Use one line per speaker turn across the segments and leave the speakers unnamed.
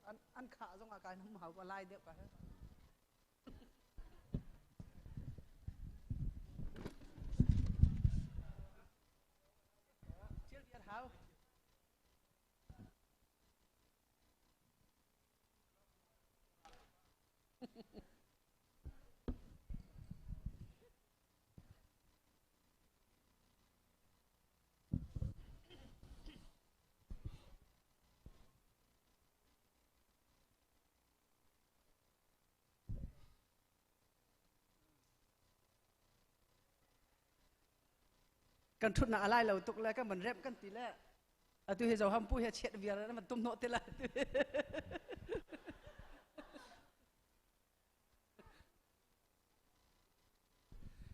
An khah zong ah kai nam hau ko lai deuh ka he. Thil vial hau. Kan thutnak a lai lo tuk le kan van remh kan ti le atu hi zoham pu hi chiat viar an van tum hnawh ti la.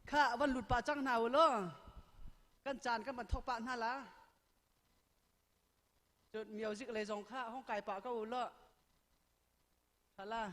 Kha van lut pah cang hna u law kan caan kan van thok pah hna la. Cun music lei zong kha hong kai pah ko u law. Hala.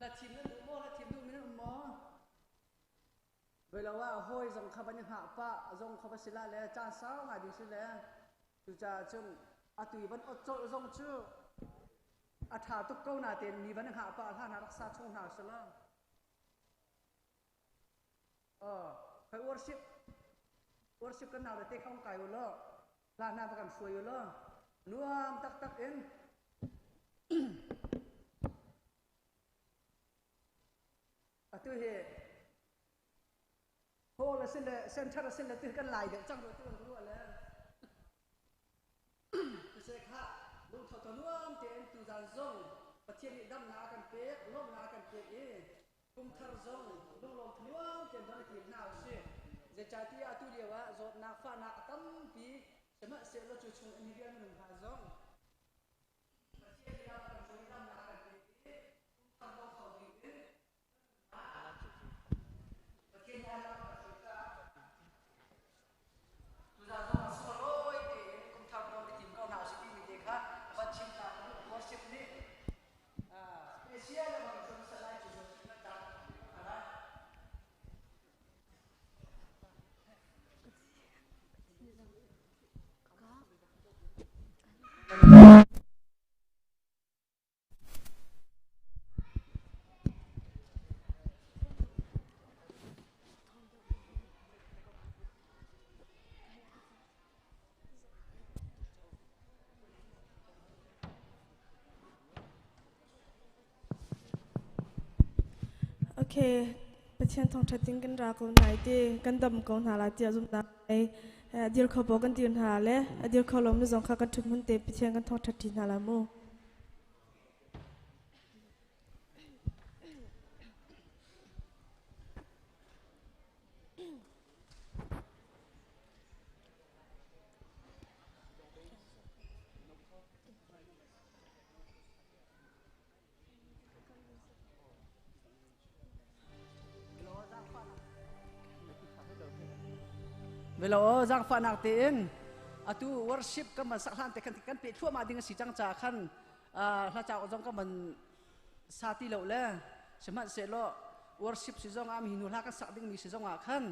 Na thim nan duh maw? Na thim duhmi nan um maw? Velo ah hawi zong kha van i hngah pah zong kha va si la le caan sau ngai ding si le cucaah cun atu i van ot colh zong cu a ṭha tuk ko natein mi van i hngah pah hlan ah rak sa chung hna usih law. Khoi worship worship kan nau le te kha hung kai u law hla hna va kan hruai u law nuam taktak in atu hi hall a si le center a si le tu kan lai deuh cang tu kan ruah le se kha lungtho to nuam tein tuzan zong Pathian nih damnak a kan pek lawmhnak a kan pek i kumthar zong lunglawm nuam tein don i tim hna usih. Zeicahtiah atu lio ah zawtnak fahnak a tampi, sihmanhsehlaw cu chung in hi vial minung hna zong Pathian nih a kan hruai damnak a kan pek i kumthar dong kho ding in Pathian nih a kan hruai caah tuzan zong ah sunglawi tein kumthar don i tim ko hna usih timi te kha van chim ta worship nih special bang cun salai cu kan ta.
Okay, Pathian thawngṭhat ding kan ra ko hna i ti kan dam ko hna la tiah zumhnak ngei. A dir kho paoh kan dir hna le a dir kho lomi zong kha kan ṭhut hmun te Pathian kan thawngṭhat ṭi hna la mu.
Velo zaangfahnak tein atu worship kan man sak hlan te khan kan pe thluahmah ding a si cang ca khan hla cauk zong kan man sa ti lo le sihmanhsehlaw worship si zong ah mi hnu hla kan sak ding mi si zong ah khan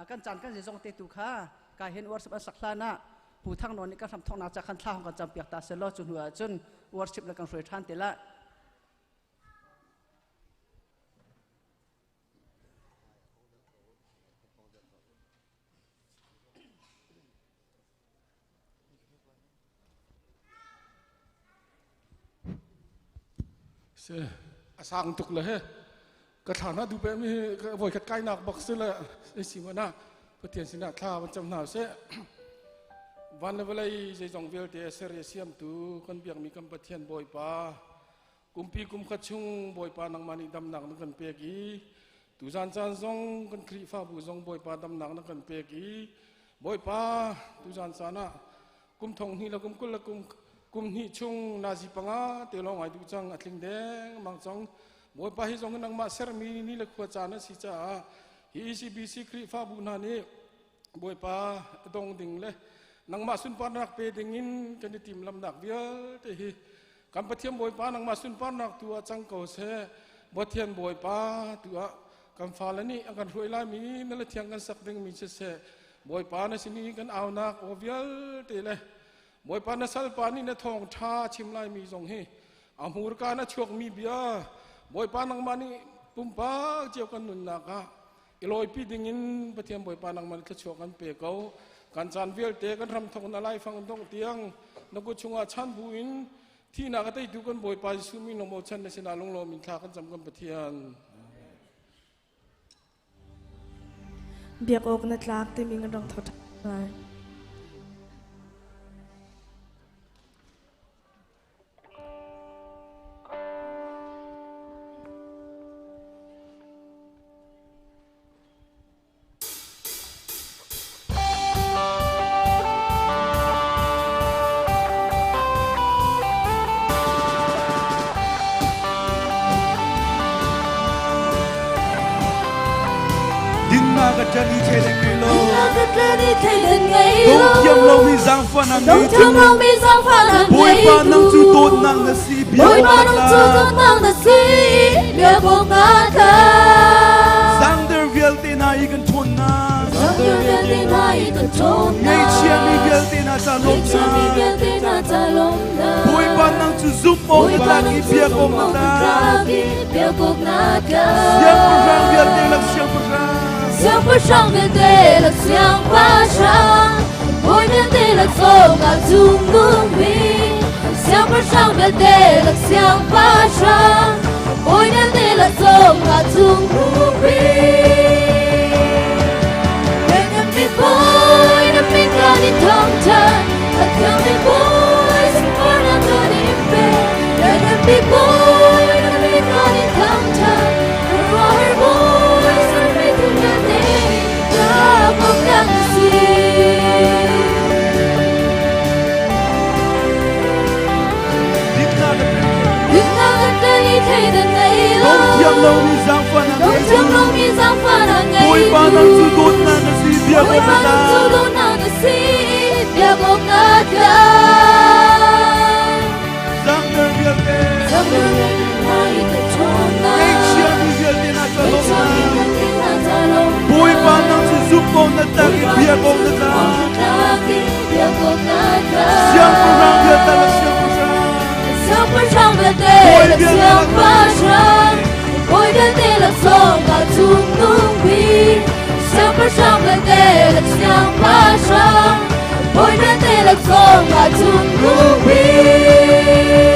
kan caan kan zong te tu kha ka hin worship an sak hlan ah Pu Thang Nawn nih kan hram thawknak ca khan thla hong kan cam piak ta selaw cu hnu ah cun worship le kan hruai ṭhan te la.
Se a sang tuk le he ka thla na du pe mi voi khat kai nak bak se le si ma na. Pathian sinah thla van cam hna seh. Van le vawlei zeizong vialte a ser i a siamtu kan biakmi kan Pathian Bawipa, kumpi kum khat chung Bawipa nangmah nih damnak na kan pek i tuzan caan zong kan Khrihfabu zong Bawipa damnak na kan pek i Bawipa tuzan caan ah kum thong hnih le kum 20 le kum kum hnih chung nazi panga te lawng ai duh cang a tling deng mang cang. Bawipa, hi zong nangmah sermi ni le khua caan a si caah hi ECBC Khrihfabu hna nih Bawipa dong ding le nangmah sunparnak pe ding in kan i timlamnak vialte hi kan Pathian Bawipa nangmah sunparnak tu ah cang ko seh. Pathian Bawipa, tu ah kan fale nih a kan hruai laimi na le thiang kan sak dingmi siseh, Bawipa na sin i kan aunak aw vialte le Bawipa na salpa nih na thawng ṭha chim laimi zong hi a hmurka na chuakmi bia Bawipa nangmah nih pumpak cio kan nunnak ah i lawipi dingin Pathian Bawipa nangmah nih thluachuah kan pe ko. Kan caan vialte kan ram thawk na laifang dongh tiang na kut chungah chan bu in thihnak a teitu kan Bawipa Jesuh min lawng bochan na sinah lunglawm in thla kan cam, kan Pathian.
Biak awk na tlak timi kan rong thawk lai.
Dinnak a ṭan i theidan ngei lo.
Dinnak a ṭan i theidan ngei lo.
Dongthiam lomi zaangfahnak ngei
Dongthiam lomi zaangfahnak ngei
Bawipa, nang cu dawtnak na si, biak
Bawipa, nang cu dawtnak na si, biak awk na tlak.
Zangder vialte hna i kan ṭhawnnak.
Zangder vialte hna i kan ṭhawnnak.
Ngaihchiami vialte hna ca
Ngaihchiami
lawmnak.
vialte hna ca lawmnak.
Bawipa, nang cu zumh awk na tlak i biak awk na tlak.
Biak awk na tlak.
Siangpahrang vialte lak siangpahrang.
Siangpahrang vialte lak siangpahrang. Bawi vialte lak zongah cungnung bik. Siangpahrang vialte lak siangpahrang. Bawi vialte lak zongah cungnung bik. Lianngan bik Bawi na min kan in thangṭhat. A thiang bik Bawi sunparnak kan in pek. Lianngan bik Bawi na min kan in thangṭhat. Khuaruahhar Bawi sermi thil vialte biak awk tlak na si.
Dinnak na pek.
Dinnak a ṭan i theidan ngei lo.
Dongthiam lomi zaangfahnak ngei
Dongthiam lomi zaangfahnak ngei
Bawipa, nang cu dawtnak na si, biak awk
Bawipa,
na
nang cu
tlak.
dawtnak na si, biak awk na tlak.
Zangder vialte.
Zangder vialte hna i ka ṭhawnnak.
Ngaihchiami vialte hna ca
Ngaihchiami
lawmnak.
vialte hna ca lawmnak.
Bawipa, nang cu zumh awk na tlak i biak awk na tlak.
Tlak i biak awk na tlak.
Siangpahrang vialte lak siangpahrang.
Siangpahrang vialte lak siangpahrang. Bawi vialte lak zongah cungnung bik. Siangpahrang vialte lak siangpahrang. Bawi vialte lak zongah cungnung bik.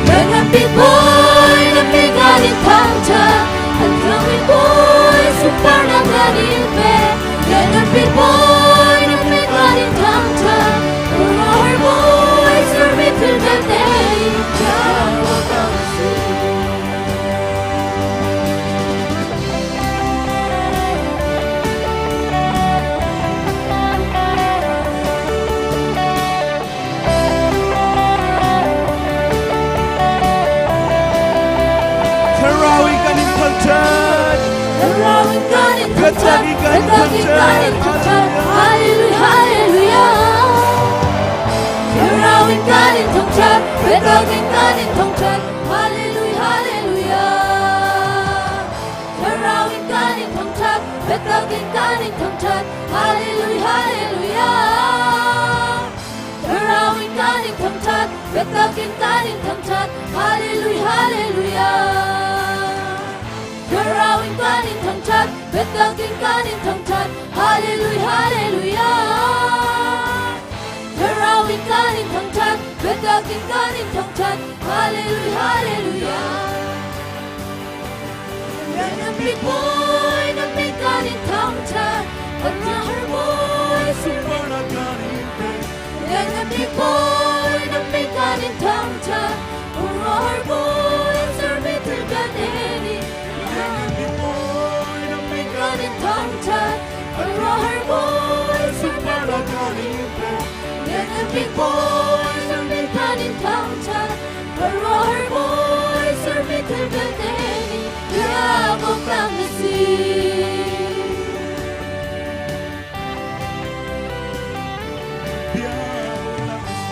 Lianngan bik Bawi na min kan in thangṭhat. A thiang bik Bawi sunparnak kan in pek. Lianngan bik Bawi na min kan in thangṭhat. Khuaruahhar Bawi sermi thil vialte biak awk na si.
Thlarau in kan in thangṭhat.
Thlarau in kan in thangṭhat. Biatak in kan in thangṭhat. Hallelujah, hallelujah. Thlarau in kan in thangṭhat. Biatak in kan in thangṭhat. Hallelujah, hallelujah. Thlarau in kan in thangṭhat. Biatak in kan in thangṭhat. Hallelujah, hallelujah. Thlarau in kan in thangṭhat. Biatak in kan in thangṭhat. Hallelujah, hallelujah. Thlarau in kan in thangṭhat. Biatak in kan in thangṭhat. Hallelujah, hallelujah. Thlarau in kan in thangṭhat. Biatak in kan in thangṭhat. Hallelujah, hallelujah. Lianngan bik Bawi na min kan in thangṭhat. Khuaruahhar Bawi
Sunparnak kan in pek.
Lianngan Bik Bawi na min kan in thangṭhat. Khuaruahhar Bawi sermi thil vialte nih
Lianngan Bik Bawi na min
kan in thangṭhat. Khuaruahhar Bawi
sunparnak kan in pek.
Lianngan Bik Bawi na min kan in thangṭhat. Khuaruahhar Bawi sermi thil vialte nih biak awk tlak na si.
Biak awk tlak na si.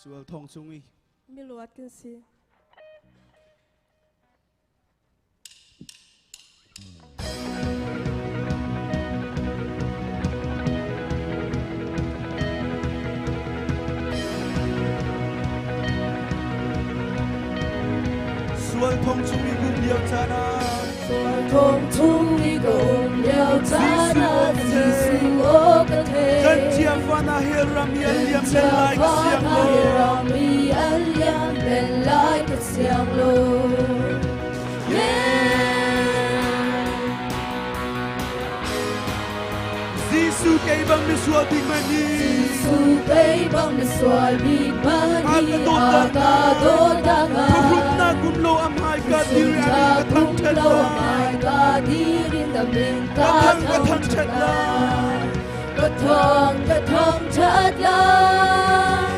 Sual thong chung i
Miluat kan si.
Sual thong chung i kum lio caan ah
Sual thong chung i ka um lio caan ah Jesuh aw ka theih.
Kan chia fa na hel ram i an liam len lai ka siang lo.
Ram i an liam len lai ka siang lo. Yeah.
Jesuh kei bang misual bik man ni.
Jesuh kei bang misual bik man ni. A ka dawt dang ah.
Phuhrupnak kum lo am hai ka diri a min ka thangṭhat lai.
Ka diri a min ka
Ka thangṭhat lai.
Ka thang ka thangṭhat lai.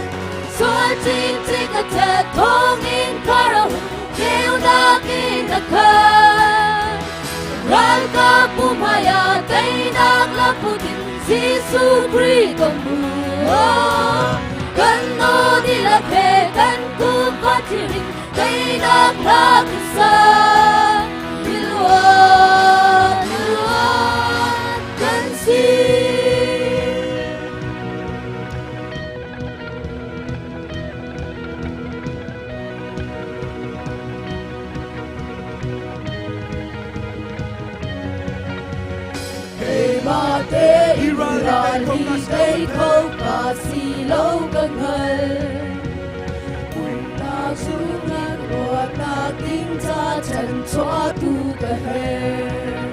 Sual cingcing a ṭhet thawng in khar a hun, ceunak in a khat. Ralkap bu hmaiah teinak laput in Jesuh Khrih kan hmu. Kan naw dihlak he kan kut va thlir in teinak hla kan sa. Miluat, miluat kan si. Keimah te i ral hi tei kho ka si lo ka hngal. Puihnak chungin ruatnak ding ca chanchuahtu ka herh.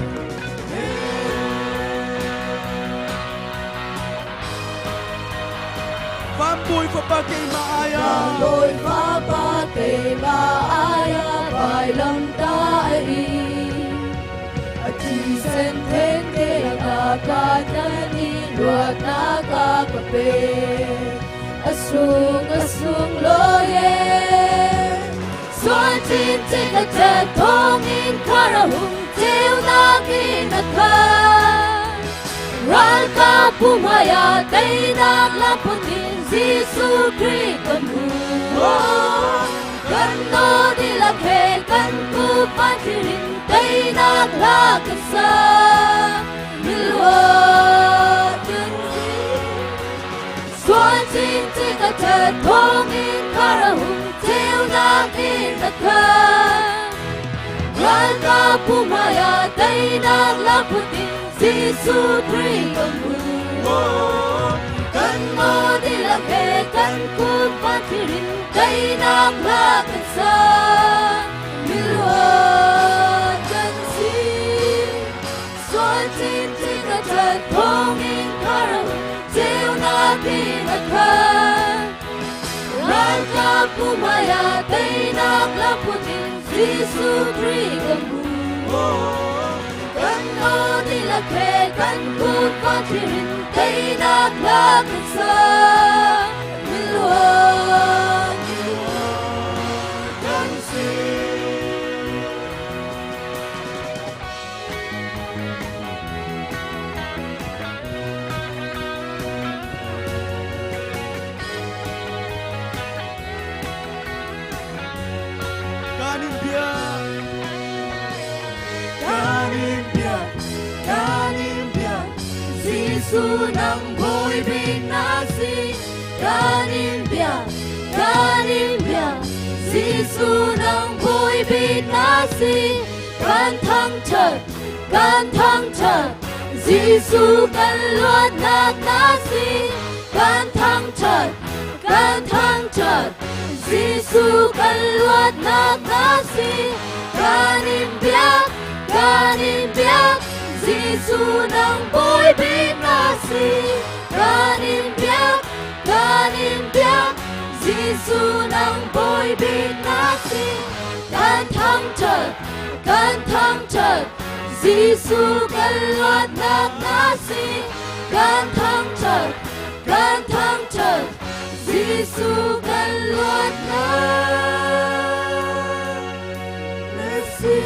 Van Bawi Fapa keimah ai ah.
Van Bawi Fapa keimah ai ah vailam ta a ing. A thisen thengte a ka tlan i luatnak a ka pek. A sung a sung lawi e. Sual chinchin a ṭet thawng in khar a hung, ceunak in a khat. Ralkap bu hmaiah teinak lamphun in Jesuh Khrih kan hmu. Kan naw dihlak he kan pupa thlir in teinak hla kan sa. Miluat kan si. Sual chinchin a ṭhet thawng in khar a hung, ceunak in a khat. Ralkap bu hmaiah teinak lamphun in Jesuh Khrih kan hmu. Kan maw dihlak he kan kut van thlir in teinak hla kan sa. Miluat kan si. Sual chinchin a ṭhat thawng in khar a hung, ceunak in a khat. Ralkap bu hmaiah teinak lamphun in Jesuh Khrih kan hmu. Kan naw dihlak he kan kut van thlir in teinak hla kan sa. Miluat
kan si. Kan in biak.
Kan in biak, kan in biak, Jesuh nang Bawi bik na si. Kan in biak, kan in biak, Jesuh Jesuh nang bawi bik na si. Kan thangṭhat, kan thangṭhat, Jesuh kan luatnak na si. Kan thangṭhat, kan thangṭhat, Jesuh kan luatnak na si. Kan in biak, kan in biak, Jesuh nang bawi bik na si. Kan in biak, kan in biak, Jesuh nang bawi bik na si. Kan thangṭhat, kan thangṭhat, Jesuh kan luatnak na si. Kan thangṭhat, kan thangṭhat, Jesuh kan luatnak na si.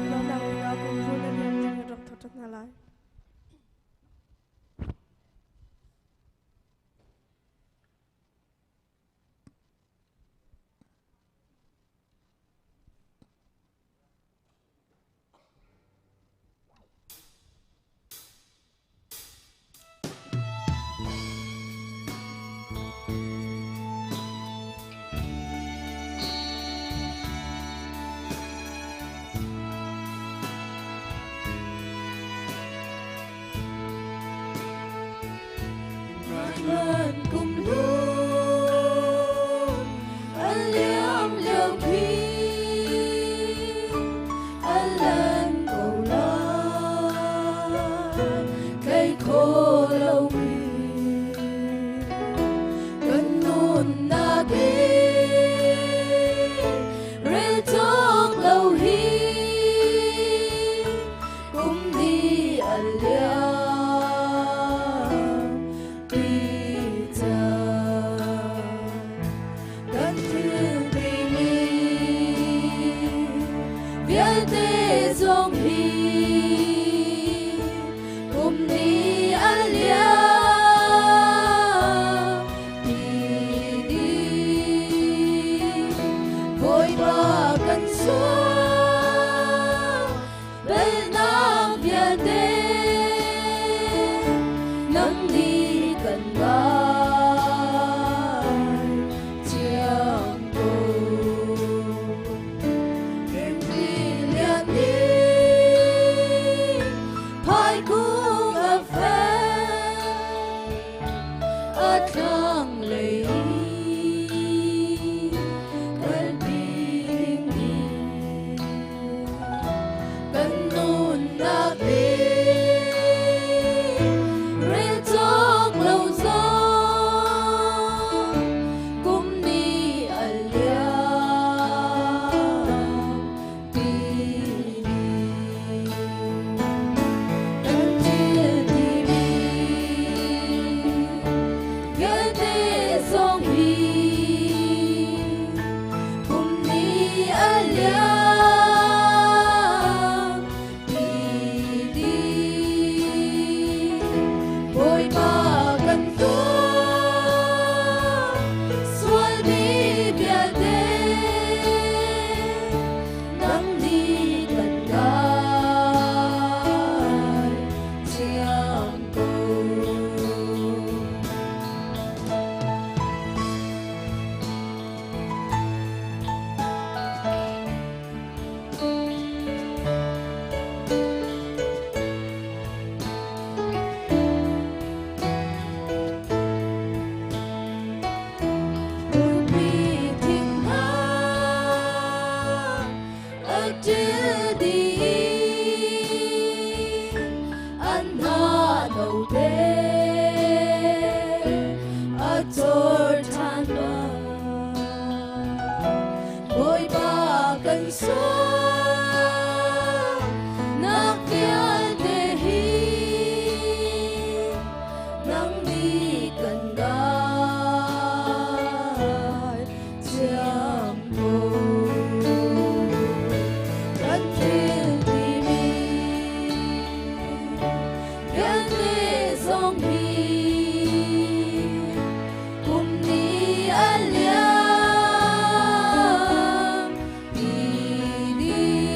Lawmnak bik ah kum hlun a liam ding in rak thawthat hna lai.
Ran kum lun a liam lio khi a lan ko lai thei kho lo mi kan nunnak hi rel cawk lo hi kum ni a liam ti cang kan thil timi vialte zong hi kum ni a liam ti dih Bawipa kan sual belnak vialte nang nih kan ngai thiang ko. Kempi lian nih phaikung a fek a thlanglei i kalpi ding kan nunnak hi rel cawk lo zong kum ni a liam ti kan thil timi vialte zong hi kum ni a liam ti dih Bawipa kan tuah sualmi vialte nang nih kan ngai thiang ko. Pulpi thing hna a ṭil dih an hna note a cawr ṭhan bang Bawipa kan sual nak vialte hi nang nih kan ngai thiang ko. Kan thil timi vialte zong hi kum ni a liam ti dih.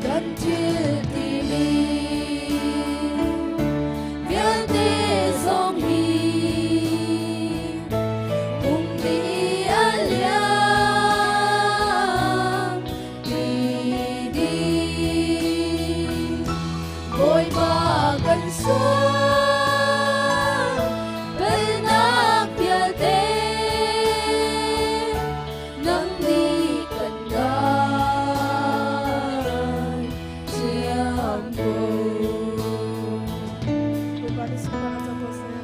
Kan thil timi vialte zong hi kum ni a liam ti dih. Bawipa kan sual pelnak vialte nang nih kan ngai thiam ko.
Bawipa nih sunparnak co ko seh.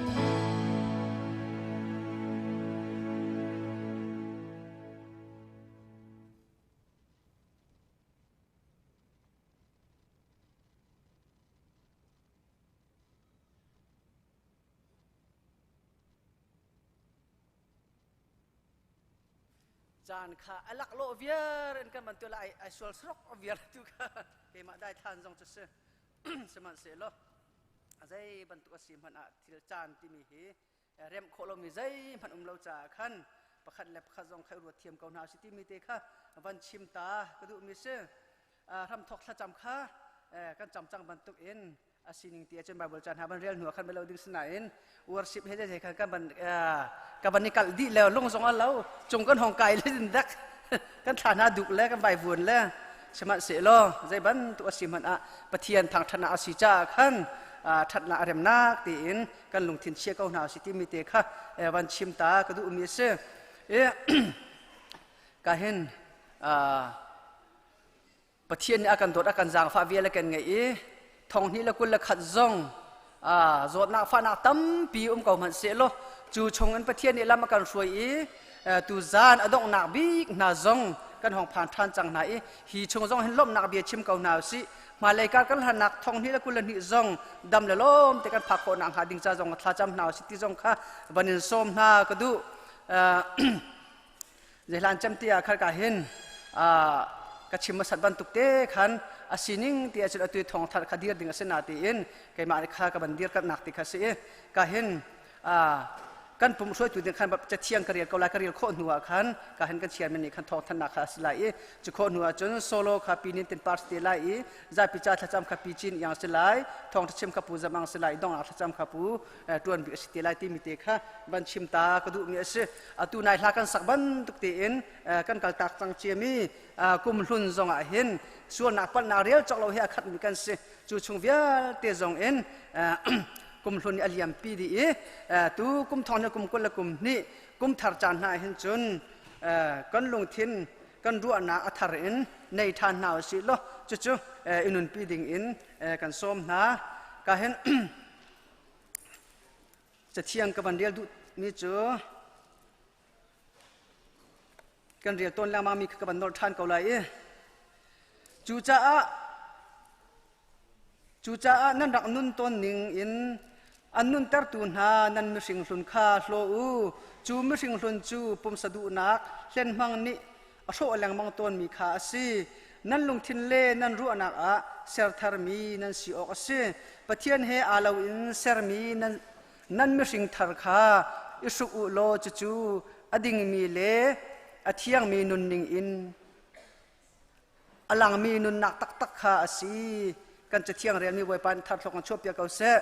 Caan kha a laklawh viar in kan ban tu la ai sual srok viar tu kha keimah dai than zong cu si sihmanhsehlaw zei bantuk a si hmanh ah thil caan timi hi remh khawh lomi zeihmanh um lo caah khan pakhat le pakhat zong kha ruat thiam ko hna si timi te kha van chim ta ka duhmi si. Hramthok thlacam kha kan cam cang bantuk in a sining ti ahcun Bible caan ha ban rel hnu ah khan lo ding sinain worship he he khan kan ban ka ban i kalh dih le lung zong a lo cung kan hong kai le din dak kan thla hna duk le kan vai vuan le sihmanhsehlaw zei bantuk a si hmanh ah Pathian thangṭhatnak a si caah khan ṭhatnak a remnak tiin kan lungthin chia ko hna si timi te kha van chim ta ka duhmi a si. Ka hin Pathian nih a kan dawt a kan zaangfah vial a kan ngeih i thong hnih le 21 zong zawtnak fahnak tampi um ko hmanh sehlaw cu chung in Pathian nih lam a kan hruai i tu zan a donghnak bik hna zong kan hong phan ṭhan cang hna i hi chung zong hin lawmhnak bia chim ko hna usih. Hmailei kar kan hlannak thong hnih le 22 zong dam le lawm te kan phak khawh nak hnga ding ca zong thla cam hna usih ti zong kha van in sawm hna ka duh. Zeihlan cem ti ah khar ka hin ka chim hmasat bantuk te khan a sining ti ahcun atu thong thar kha dir ding a si na tiin keimah nih kha ka van dir nak ti kha si i ka hin kan pum hruaitu ding khan cathiang ka rel ko lai. Ka rel khawh hnu ah khan ka hin kan chairman nih khan thawng thannak kha a si lai i cu khawh hnu ah cun solo kha pi nin tin par te lai i zapi ca thlacam kha pi cin iang si lai, thawng chim kha pu zamang si lai, dongnak thlacam kha pu tuan bik a si te lai timi te kha van chim ta ka duhmi a si. Atu nai hla kan sak bantuk tein kan kaltak cang ciami kum hlun zong ah hin sualnak palhnak rel cawk lo hi a khatmi kan si. Cu chung vialte zong in kum hlun a liam pi dih i tu kum thong le kum 20 le kum hnih kum thar caan hna hin cun kan lungthin kan ruahnak a thar in nei ṭhan hna usih law cucu i nunpi ding in kan sawm hna. Ka hin cathiang ka van rel duhmi cu kan rel tawn lengmang mi kha ka van nolh ṭhan ko lai i cucaah nan rak nun tawn ning in an nuntertu hna nan mihring hlun kha hlaw u. Cu mihring hlun cu pumsa duhnak hlenhmang nih a hrawh lengmang tawnmi kha a si. Nan lungthin le nan ruahnak ah ser tharmi nan si awk a si. Pathian he aa lo in sermi nan nan mihring thar kha i hruk u law cucu a dingmi le a thiangmi nunning in a langmi nunnak taktak kha a si. Kan cathiang relmi Bawipa nih thar thlok an chuahpiak ko seh.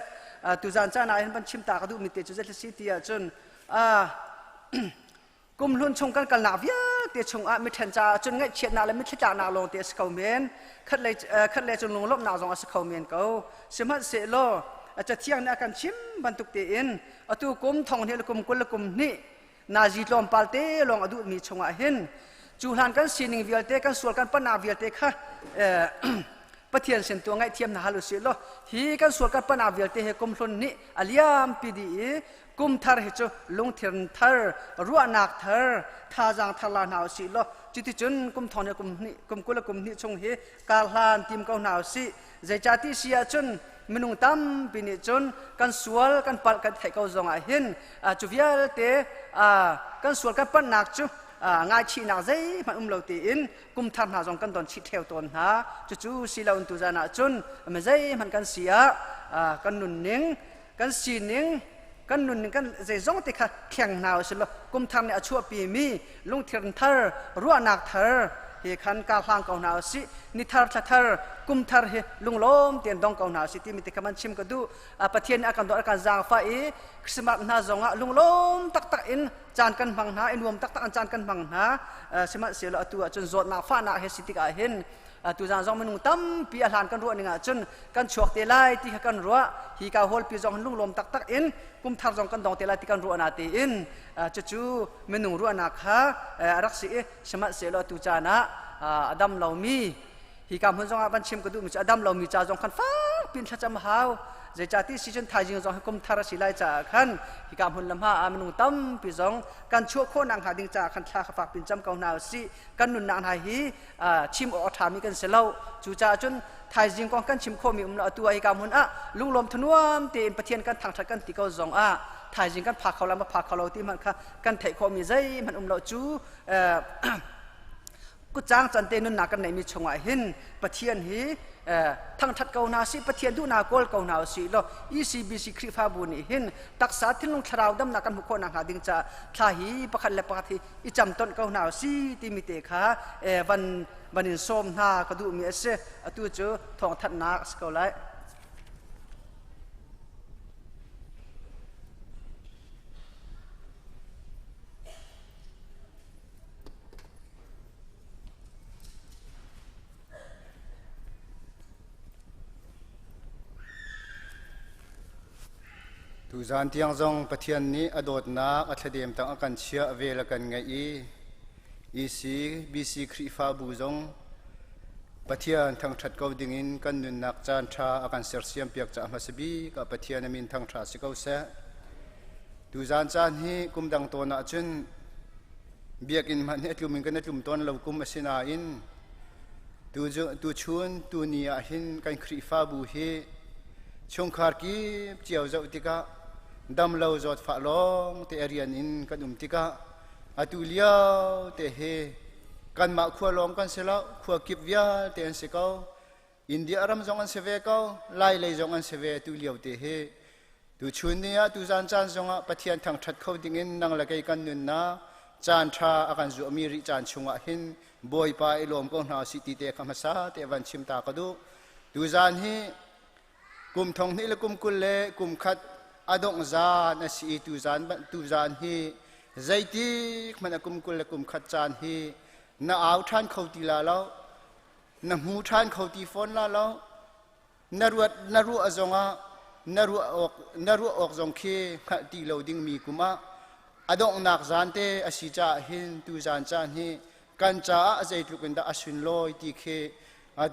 Tuzan caan ah hin van chim ta ka duhmi te cu zei si ti ahcun kum hlun chung kan kalnak vialte chungah mithen caah cun ngaihchiatnak le mitthli tlaknak lawng te a si kho men, khat le cun lunglawmhnak zong a si kho men ko. Sihmanhsehlaw cathiang nih a kan chim bantuk tein atu kum thong hnih le kum 20 le kum hnih nazi tlawmpal te lawng a duhmi chungah hin cu hlan kan sining vialte, kan sual kan pannak vialte kha Pathian sin tu ngaihthiam hna hal usih law hi kan sual kan pannak vialte he kum hlun nih a liampi dih i kum thar hi cu lungthin thar, ruahnak thar, thazaang thar la hna usih law cuticun kum thong kum hnih kum 20 le kum hnih chung hi kar hlan tim ko hna usih. Zeicahti si ahcun minung tampi nih cun kan sual kan palh kan theih ko zong ah hin cu vialte kan sual kan palhnak cu ngaichihnak zeihmanh um lo tein kum thar hna zong kan don chih ṭheo tawn hna. Cucu si lo in tuzan ah cun zeihmanh kan si ah kan nunning, kan sining, kan nunning, kan zeizong te kha thleng hna usih law kum thar nih a chuahpi mi lungthin thar, ruahnak thar Hi khan ka hlang ko hna usih. Ni thar thla thar kum thar hi lunglawm tein dong ko hna usih timi te kha man chim ka duh. Pathian nih a kan dawt a kan zaangfah i Christmas hna zongah lunglawm taktak in caan kan hmang hna i nuam taktak in caan kan hmang hna. Sihmanhsehlaw atu ahcun zawtnak fahnak he si tikah hin tuzaan zong minung tampi a hlan kan ruah ning ahcun kan chuak te lai ti kha kan ruah. Hi ka hawlpi zong lunglawm taktak in kum thar zong kan dong te lai ti kan ruah na tein cucu minung ruahnak kha a rak si i sihmanhsehlaw tu caan ah a dam lomi hi ka hmun zongah van chim ka duhmi cu a dam lomi ca zong khan fak pin thlacam hau. Zeicahti si cun thaizing zong hi kum thar a si lai caah khan hika hmun le hma ah minung tampi zong kan chuah khawh nak hnga ding caah khan thla kha fak pin cam ko hna usih. Kan nunnak hna hi chim awk a ṭhami kan si lo. Cucaah cun thaizing kong kan chim khawhmi um lo. Atu ah hika hmun ah lunglawm thanuam tein Pathian kan thangṭhat kan ti ko zong ah thaizing kan phak kho la ma phak kho lo ti hmanh kha kan theih khawhmi zeihmanh um lo. Cu kutcang can te nunnak kan neihmi chungah hin Pathian hi thangṭhat ko hna sih, Pathian duhnak kawl ko hna usih law ECBC Khrihfabu nih hin taksa thinlung thlarau damnak kan hmuh khawh nakhnga ding caah thla hi pakhat le pakhat hi i camtonh ko hna usih timi te kha van van in sawm hna ka duhmi a si. Atu cu thawngthanhnak a si ko lai.
Tuzaan tiang zong Pathian nih a dawtnak a thladem tang a kan chiah vel a kan ngeih i EC BC Khrihfabu zong Pathian thangṭhat ko dingin kan nunnak caan ṭha a kan sersiam piak caah hmasa bik ah Pathian a min thangṭha si ko seh. Tuzaan caan hi kum dang tawn ahcun biakinn hmanh hi a tlum in kan i tlum tawn lo kum a si nain tuchun tuni ah hin kan Khrihfabu hi chungkhar kip cio zoh tikah damlo zawtfah lawng te a rian in kan um tikah atu lio te hi kanmah khua lawng kan si lo, khua kip vialte an si ko. India ram zong an si ve ko, Lai lei zong an si ve tu lio te hi. Tuchun ni ah tuzan caan zongah Pathian thangṭhat kho dingin nang le kei kan nunnak caan ṭha a kan zuahmi rih caan chungah hin Bawipa i lawm ko hna usih ti te kha hmasa te van chim ta ka duh. Tuzan hi kum thong hnih le kum 20 le kum khat a dongh zan a si i tuzan hi zeitik hmanh a kum 20 le kum khat caan hi na au ṭhan kho ti la lo. Na hmu ṭhan kho ti fawn la lo. Na ruat na ruah zongah na ruah awk zong khi hngalh ti lo dingmi kum ah a donghnak zan te a si caah hin tu zan caan hi kan caah zeitluk in dah a sunlawi ti khi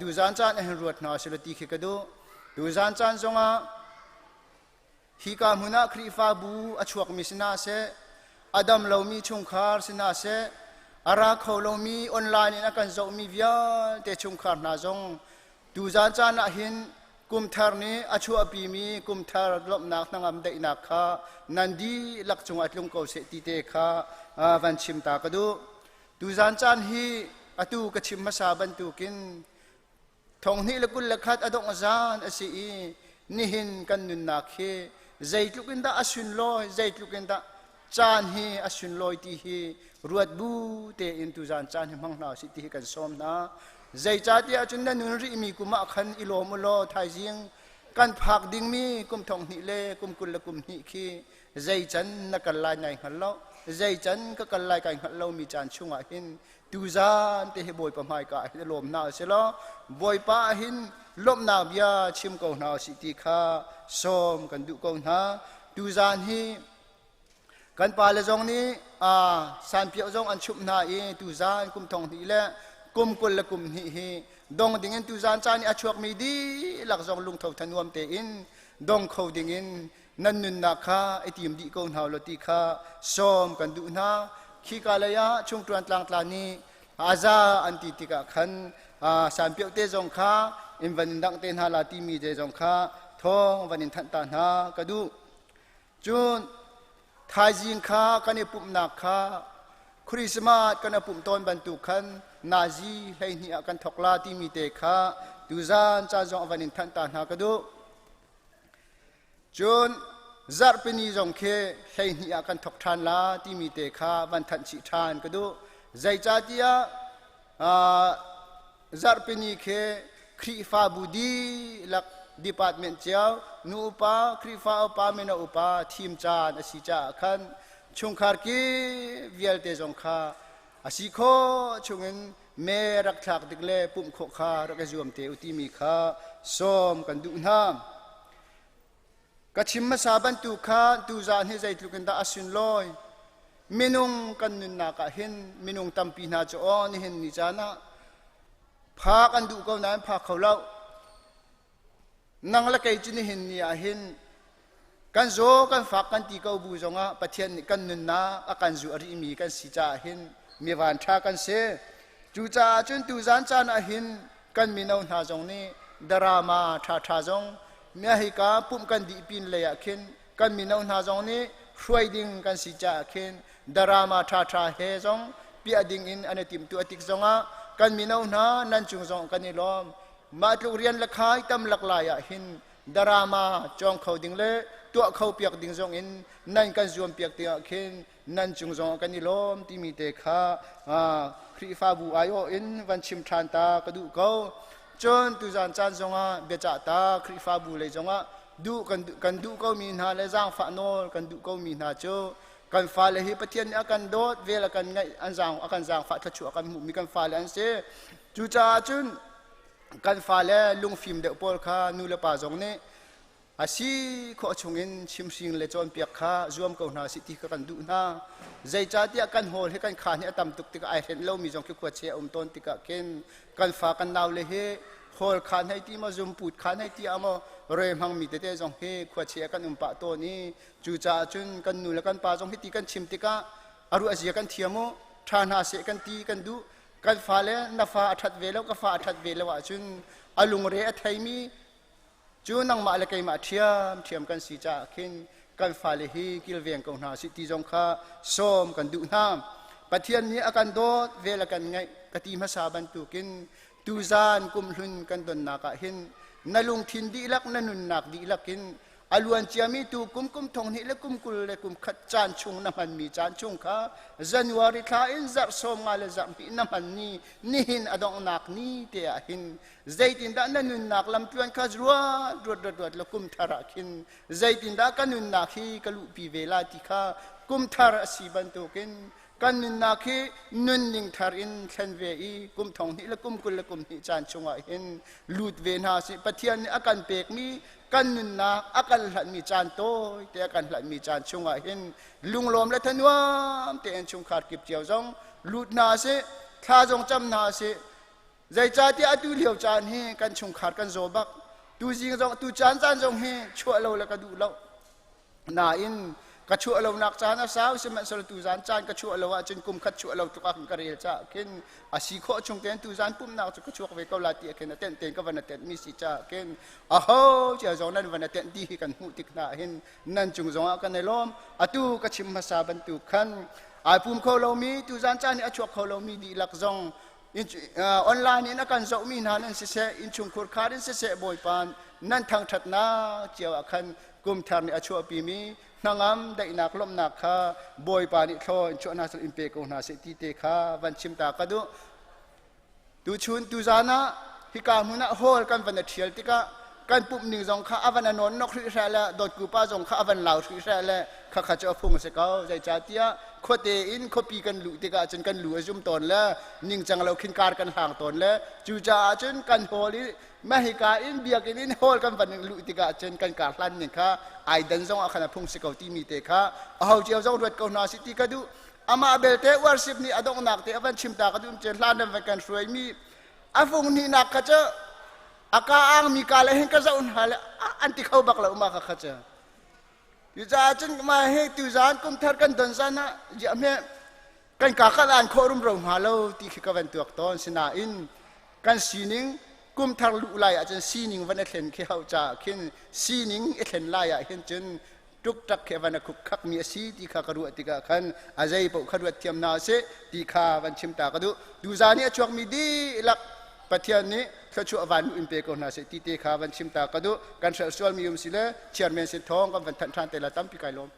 tu zan caan ah hin ruat hna sila ti khi ka duh. Tu zan caan zongah hika hmun ah Khrihfabu a chuakmi si hna seh, a dam lomi chungkhar si hna seh, a ra kho lomi online in a kan zohmi vialte chungkhar hna zong tuzaan caan ah hin kumthar nih a chuahpimi kumthar lawmhnak hnangam daihnak kha nan dihlak cungah tlung ko seh ti te kha van chim ta ka duh. Tuzaan caan hi atu ka chim hmasa bantukin 2021 a dongh zan a si i nihin kan nunnak hi zeitluk in dah a sunlawi, zeitluk in dah caan hi a sunlawi ti hi ruat bu tein tuzaan caan hi hmang hna usih ti hi kan sawm hna. Zeicahtiah cun na nun rihmi kum ah khan i lawm u law thaizing kan phak dingmi kum thong hnih le kum 22 khi zei can na kal lai nai hngal lo, zei can ka kal lai kai hngalh lomi caan chungah hin tuzaan te hi Bawipa hmaika ah hin lawm hna usih law Bawipa ah hin lawmhnak bia chim ko hna usih ti kha sawm kan duh ko hna. Tuzaan hi kan pale zong nih sanpiau zong an chumh hna i tuzaan kum thong hnih le kum 22 hi dong dingin tuzaan caan i a chuakmi dihlak zong lungtho thanuam tein dong kho dingin nan nunnak kha i tim dih ko hna law ti kha sawm kan duh hna. Khika lei ah chungṭuan tlangtla nih aza an ti tikah khan sanpiau te zong kha in van in dangh te hna la timi te zong kha thawng van in thanh ta hna ka duh. Cun thaizing kha kan i pumhnak kha Christmas kan i pumh tawn bantuk khan nazi 12 ah kan thok la timi te kha tuzan caan zong van in thanh ta hna ka duh. Cun zarhpini zong khi 12 ah kan thok ṭhan la timi te kha van thanh chih ṭhan ka duh. Zeicahtiah Zarhpini khi Khrihfabu dihlak department cio nu upa, Khrihfa upa, mino upa thim caan a si caah khan chungkhar kip vialte zong kha a si khawh chungin me rak thlak dik le pumh khawh kha rak i zuam te u timi kha sawm kan duh hna. Ka chim hmasa bantuk kha tuzaan hi zeitluk in dah a sunlawi. Minung kan nunnak ah hin minung tampi hna cu aw nihin ni caan ah phak an duh ko nain phak kho lo. Nang le kei cu nihin ni ah hin kan zaw kan fak kan ti ko bu zongah Pathian nih kan nunnak a kan zuah rihmi kan si caah hin mi vanṭha kan si. Cucaah cun tuzaan caan ah hin kan mino hna zong nih drama ṭhaṭha zong hika pumh kan dih pin lei ah khin kan mino hna zong nih hruai ding kan si caah khin drama ṭhaṭha he zong piah ding in an i timhtuah tik zongah kan mino hna nan cung zong kan i lawm. Mah tluk rian le khai tam lak lai ah hin drama cawng kho ding le tuah kho piak ding zong in nan kan zuam piak tikah khin nan cung zong kan i lawm timi te kha Khrihfabu aiawh in van chim ṭhan ta ka duh ko. Cun tuzan caan zongah biacah ta Khrihfabu lei zongah duh kan duh komi hna le zaangfah nawl kan duh komi hna cu kan fale hi Pathian nih a kan dawt vel a kan ngaih an zaang a kan zaangfah thluachuah kan hmuhmi kan fale an si. Cucaah cun kan fale lungfim deuh pawl kha nu le pa zong nih a si khawh chungin chimhring le cawnpiak kha zuam ko hna sih ti kha kan duh hna. Zeicahtiah kan hawl hi kan khaan hi a tam tuk tikah ai hrenh lomi zong khi khuachia a um tawn tikah khin kan fa kan naule hi hawl khaan hei ti maw zumput khaan hei ti ah maw re hmangmi tete zong hi khuachia kan um pah tawn i cucaah cun kan nu le kan pa zong hi ti kan chim tikah a ruah zia kan thiam u ṭha hna seh kan ti kan duh. Kan fale na fa a ṭhat ve lo ka fa a ṭhat ve lo ahcun a lungre a theimi cu nangmah le keimah ṭhiamṭhiam kan si caah khin kan fale hi kilveng ko hna sih ti zong kha sawm kan duh hna. Pathian nih a kan dawt vel a kan ngaih ka ti hmasa bantukin tuzaan kumhlun kan donnak ah hin na lungthin dihlak na nunnak dihlak in a luan ciami tu kum kum thong hnih le kum 20 le kum khat caan chung na hmanmi caan chung kha January thla in zarh 15 le zarh hnih na hman ni nihin a donghnak ni te ah hin zeitindah na nunnak lamtluan kha ruat ruat ruat ruat la kum thar ah khin zeitindah ka nunnak hi ka luhpi ve la ti kha kum thar a si bantukin kan nunnak hi nunning thar in thlen ve i kum thong hnih le kum 20 le kum hnih caan chungah hin lut ve hna sih. Pathian nih a kan pekmi kan nunnak a kan hlatmi caan tawi te a kan hlatmi caan chungah hin lunglawm le thanuam tein chungkhar kip cio zong lut hna sih, thla zong cam hna sih. Zeicahtiah atu lio caan hi kan chungkhar kan zaw bak. Tu zing zong tu caan caan zong hi chuah lo le ka duh lo. Nain ka chuah lonak caan a sau, sihmanhsehlaw tu zan caan ka chuah lo ahcun kum khat chuah lo tluk ah ka rel caah khin a si khawh chung tein tu zan pumhnak cu ka chuak ve ko la ti khin a tenh tein ka van a tenh mi si caah khin aho cia zong nan van a tenh ti hi kan hmuh tik hna hin nan cung zong ah kan i lawm. Atu ka chim hmasa bantuk khan ai pum kho lomi tu zan caan hi a chuak kho lomi dihlak zong online in a kan zohmi hna nan siseh, innchungkhur khar in siseh, Bawipa nan thangṭhatnak cio ah khan kumthar nih a chuahpimi hnangam daihnak lawmhnak kha Bawipa nih thlaw in chuah hna seh, in pe ko hna seh ti te kha van chim ta ka duh. Tuchun tuzan ah hika hmun ah hall kan van a ṭhial tikah kan pumh ning zong kha a van a nawn nok hrih le dawtku pa zong kha a van lau hrih le khakha cu a phung a si ko. Zeicahtiah khuate in khuapi kan luh tikah cun kan lu a zum tawn le ningcang lo khin kar kan hlang tawn le cucaah cun kan hall i mahika in biakinn in hall kan van luh tikah cun kan kar hlan ning kha ai dan zong ah khan a phung si ko timi te kha aho cio zong ruat ko hna si ti ka duh. Amah belte worship nih a donghnak te a van chim ta ka duh cun hlan van kan hruaimi a fung hnihnak kha cu a ka ang mi ka le hin ka zoh hna le an ti kho bak lo ma kha kha cu. Cucaah cun mah hi tuzaan kum thar kan don zan ah ziah hme kan ka kal an khawh rumro hnga lo ti khi ka van tuak tawn. Sinain kan sining kum thar luh lai ahcun sining van i thlen khi hau caah khin sining i thlen lai ah hin cun tuk tak khi van a khuk khak mi a si ti kha ka ruah tikah khan a zei paoh kha ruat thiam hna sih ti kha van chim ta ka duh. Tuzaan i a chuak mi dihlak Pathian nih thluachuah van in pe ko hna seh ti te kha van chim ta ka duh. Kan hrelh sual mi um si le chairman sin thawng kan van thanh ṭhan te la. Tampi kai lawm.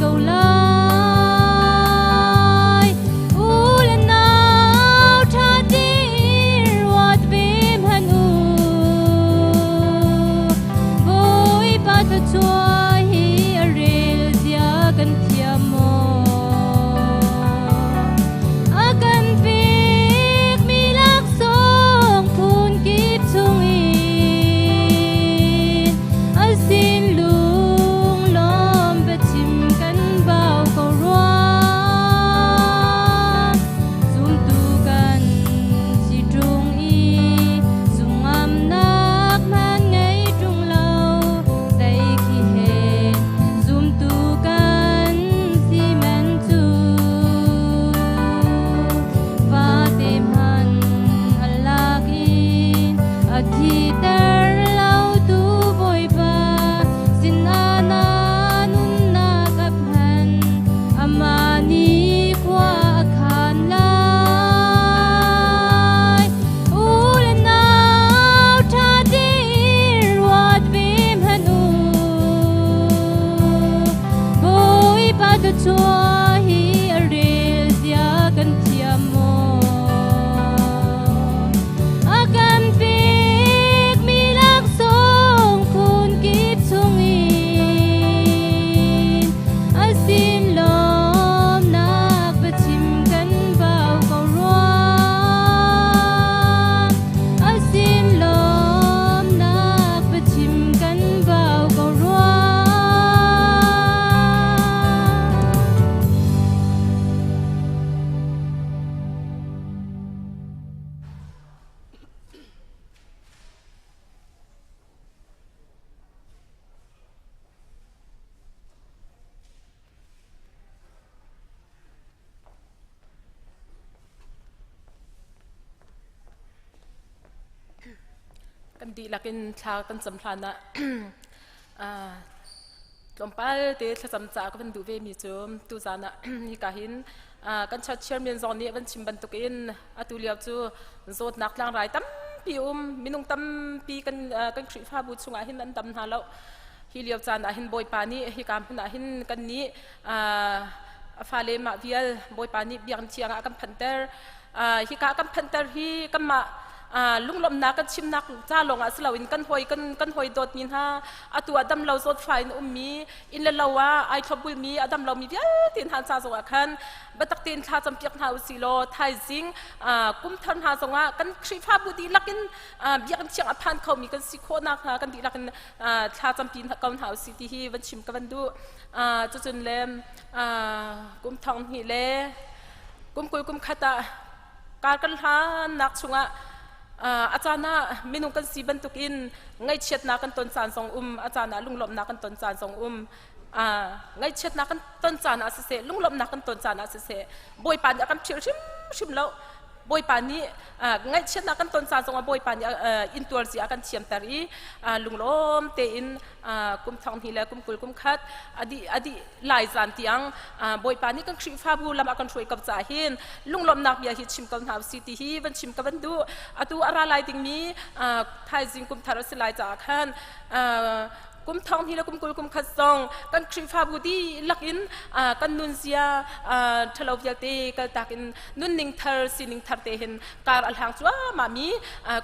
ko lai. U le nau ṭha tein ruat ve hmanh u. Bawipa thluachuah hi a rel zia kan thiam maw? A kan pekmi laksawng phun kip chungin a sin lunglawm biachim kan bau ko rua. Zumtu kan si ṭung i zumngamnak hman ngei ṭung lo zei khi he zumtu kan si men cu. Fate hmanh a lak in a thiter lotu Bawipa sinah na nunnak a phan amah nih khua a khan lai. U le nau ṭha tein ruat ve hmanh u. Bawipa thluachuah hi a rel zia kan thiam maw? A kan pekmi laksawng phun kip chungin a sin lawmnak biachim kan bau ko rua. A sin lawmnak biachim kan bau ko rua.
Kan dihlak in thla kan cam hlan ah tlawmpal te thlacam ca ka van duh ve mi cu tuzan ah hika hin kan church chairman zong nih van chim bantukin atu lio cu zawtnak tlangrai tampi um minung tampi kan kan Khrihfabu chungah hin an tam hna lo hi lio caan ah hin Bawipa nih hika hmun ah hin kan nih a fale mah vial Bawipa nih biakinn thiang ah kan phanter hika kan phanter hi kanmah lunglawmhnak kan chimnak ca lawngah si loin kan hawi kan kan hawi dawtmi hna atu ah dam lo zawtfa in ummi inn le lo ah ai thlopbulmi a dam lomi vialte hna ca zongah khan biatak tein thla campiak hna usih law thaizing kum thar hna zongah kan Khrihfabu dihlak in biakinn thiang a phan khomi kan si khawh nakhnga kan dihlak in thla campi ko hna usih ti hi van chim ka van duh. Cucun le kum thong hnih le kum 20 kum khat ah kar kan hlannak chungah a caan ah minung kan si bantukin ngaihchiatnak kan ton caan zong um a caan ah lunglawmhnak kan ton caan zong um ngaihchiatnak kan ton caan ah siseh lunglawmhnak kan ton caan ah siseh Bawipa nih a kan philh hrimhrim lo Bawipa nih ngaihchiatnak kan ton caan zongah Bawipa nih intuar zia a kan thiamter i lunglawm tein kum thong hnih le kum 20 kum khat adi adi lai zan tiang Bawipa nih kan Khrihfabu lam a kan hruai ko caah hin lunglawmhnak bia hi chim ko hna usih ti hi van chim ka van duh. Atu a ra lai dingmi thaizing kum thar a si lai caah khan kum thong hnih le kum 20 kum khat zong kan Khrihfabu dihlak in kan nunzia ṭhalo vialte kaltak in nunning thar sining thar te hin kar a hlang cuahmah mi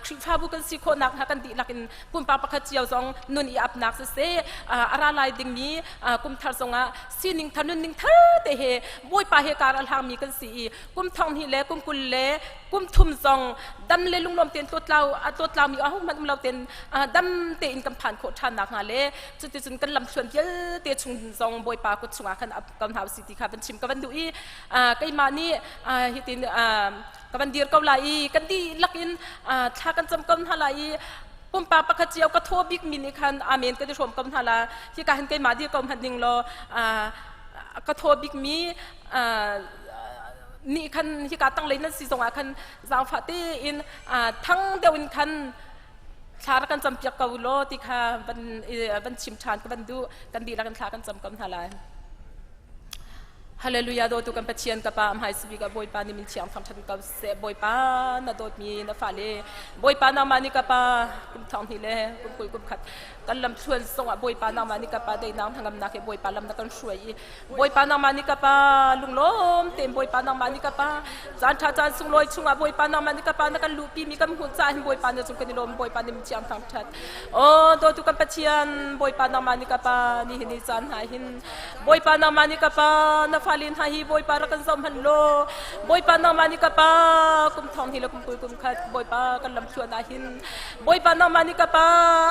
Khrihfabu kan si khawhnak hnga kan dihlak in pumpak pakhat cio zong nun i apnak siseh a ra lai dingmi kum thar zongah sining thar nunning thar te he Bawipa he kar a hlangmi kan si i kum thong hnih le kum 20 le kum thum zong dam le lunglawm tein tlawtlau a tlawtlaumi a hung hmanh um lo tein dam tein kan phan khawh ṭhan nak hnga le cuticun kan lamthluan vialte chung zong Bawipa kut chungah khan ap ko hna usih ti kha van chim ka van duh i keimah nih hitin ka van dir ko lai i kan dihlak in thla kan cam ko hna lai i pumpak pakhat cio ka thaw bik mi nih khan amen kan i hrawm ko hna la hika hin keimah dir ko hmanh ding law ka thaw bik mi nih khan hika tanglei nan si zongah khan zaangfah tein thang deuh in khan thla rak kan campiak ko law ti kha van van chim ṭhan ka van duh kan dihlak in thla kan cam ko hna lai. Hallelujah dawtu kan Pathian ka pa hmai sibik ah Bawipa nih min thiang thangthat ko seh Bawipa na dawtmi na fale Bawipa nangmah nih ka pa kum thong hnih le kum 20 kum khat kan lam thluan zongah Bawipa nangmah nih ka pa deinak hnangamnak he Bawipa lam na kan hruai i Bawipa nangmah nih ka pa lunglawm tein Bawipa nangmah nih ka pa caan ṭha caan sunglawi chungah Bawipa nangmah nih ka pa na kan luhpi mi kan hmuh caah hin Bawipa na cung kan i lawm Bawipa nih min thiang thangthat Aw dawtu kan Pathian Bawipa nangmah nih ka pa nihin ni caan hna hin Bawipa nangmah nih ka pa na fale hna hi Bawipa rak kan zoh hmanh law Bawipa nangmah nih ka pa kum thong hi le kum 20 kum khat Bawipa kan lam thluan ah hin Bawipa nangmah nih ka pa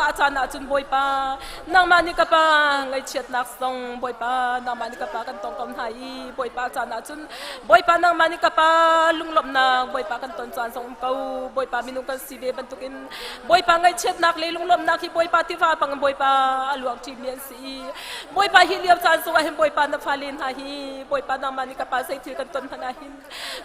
a caan ah cun Bawipa nangmah nih ka pa ngaihchiatnak zong Bawipa nangmah nih ka pa kan tong ko hna i Bawipa a caan ah cun Bawipa nangmah nih ka pa lunglawmhnak Bawipa kan ton caan zong um ko Bawipa minung kan si ve bantukin Bawipa ngaihchiatnak le lunglawmhnak hi Bawipa tiva bang Bawipa a luang ṭimi an si i Bawipa hi lio caan zongah hin Bawipa na fale hna hi Bawipa nangmah nih ka pa zei thil kan ton hmanh ah hin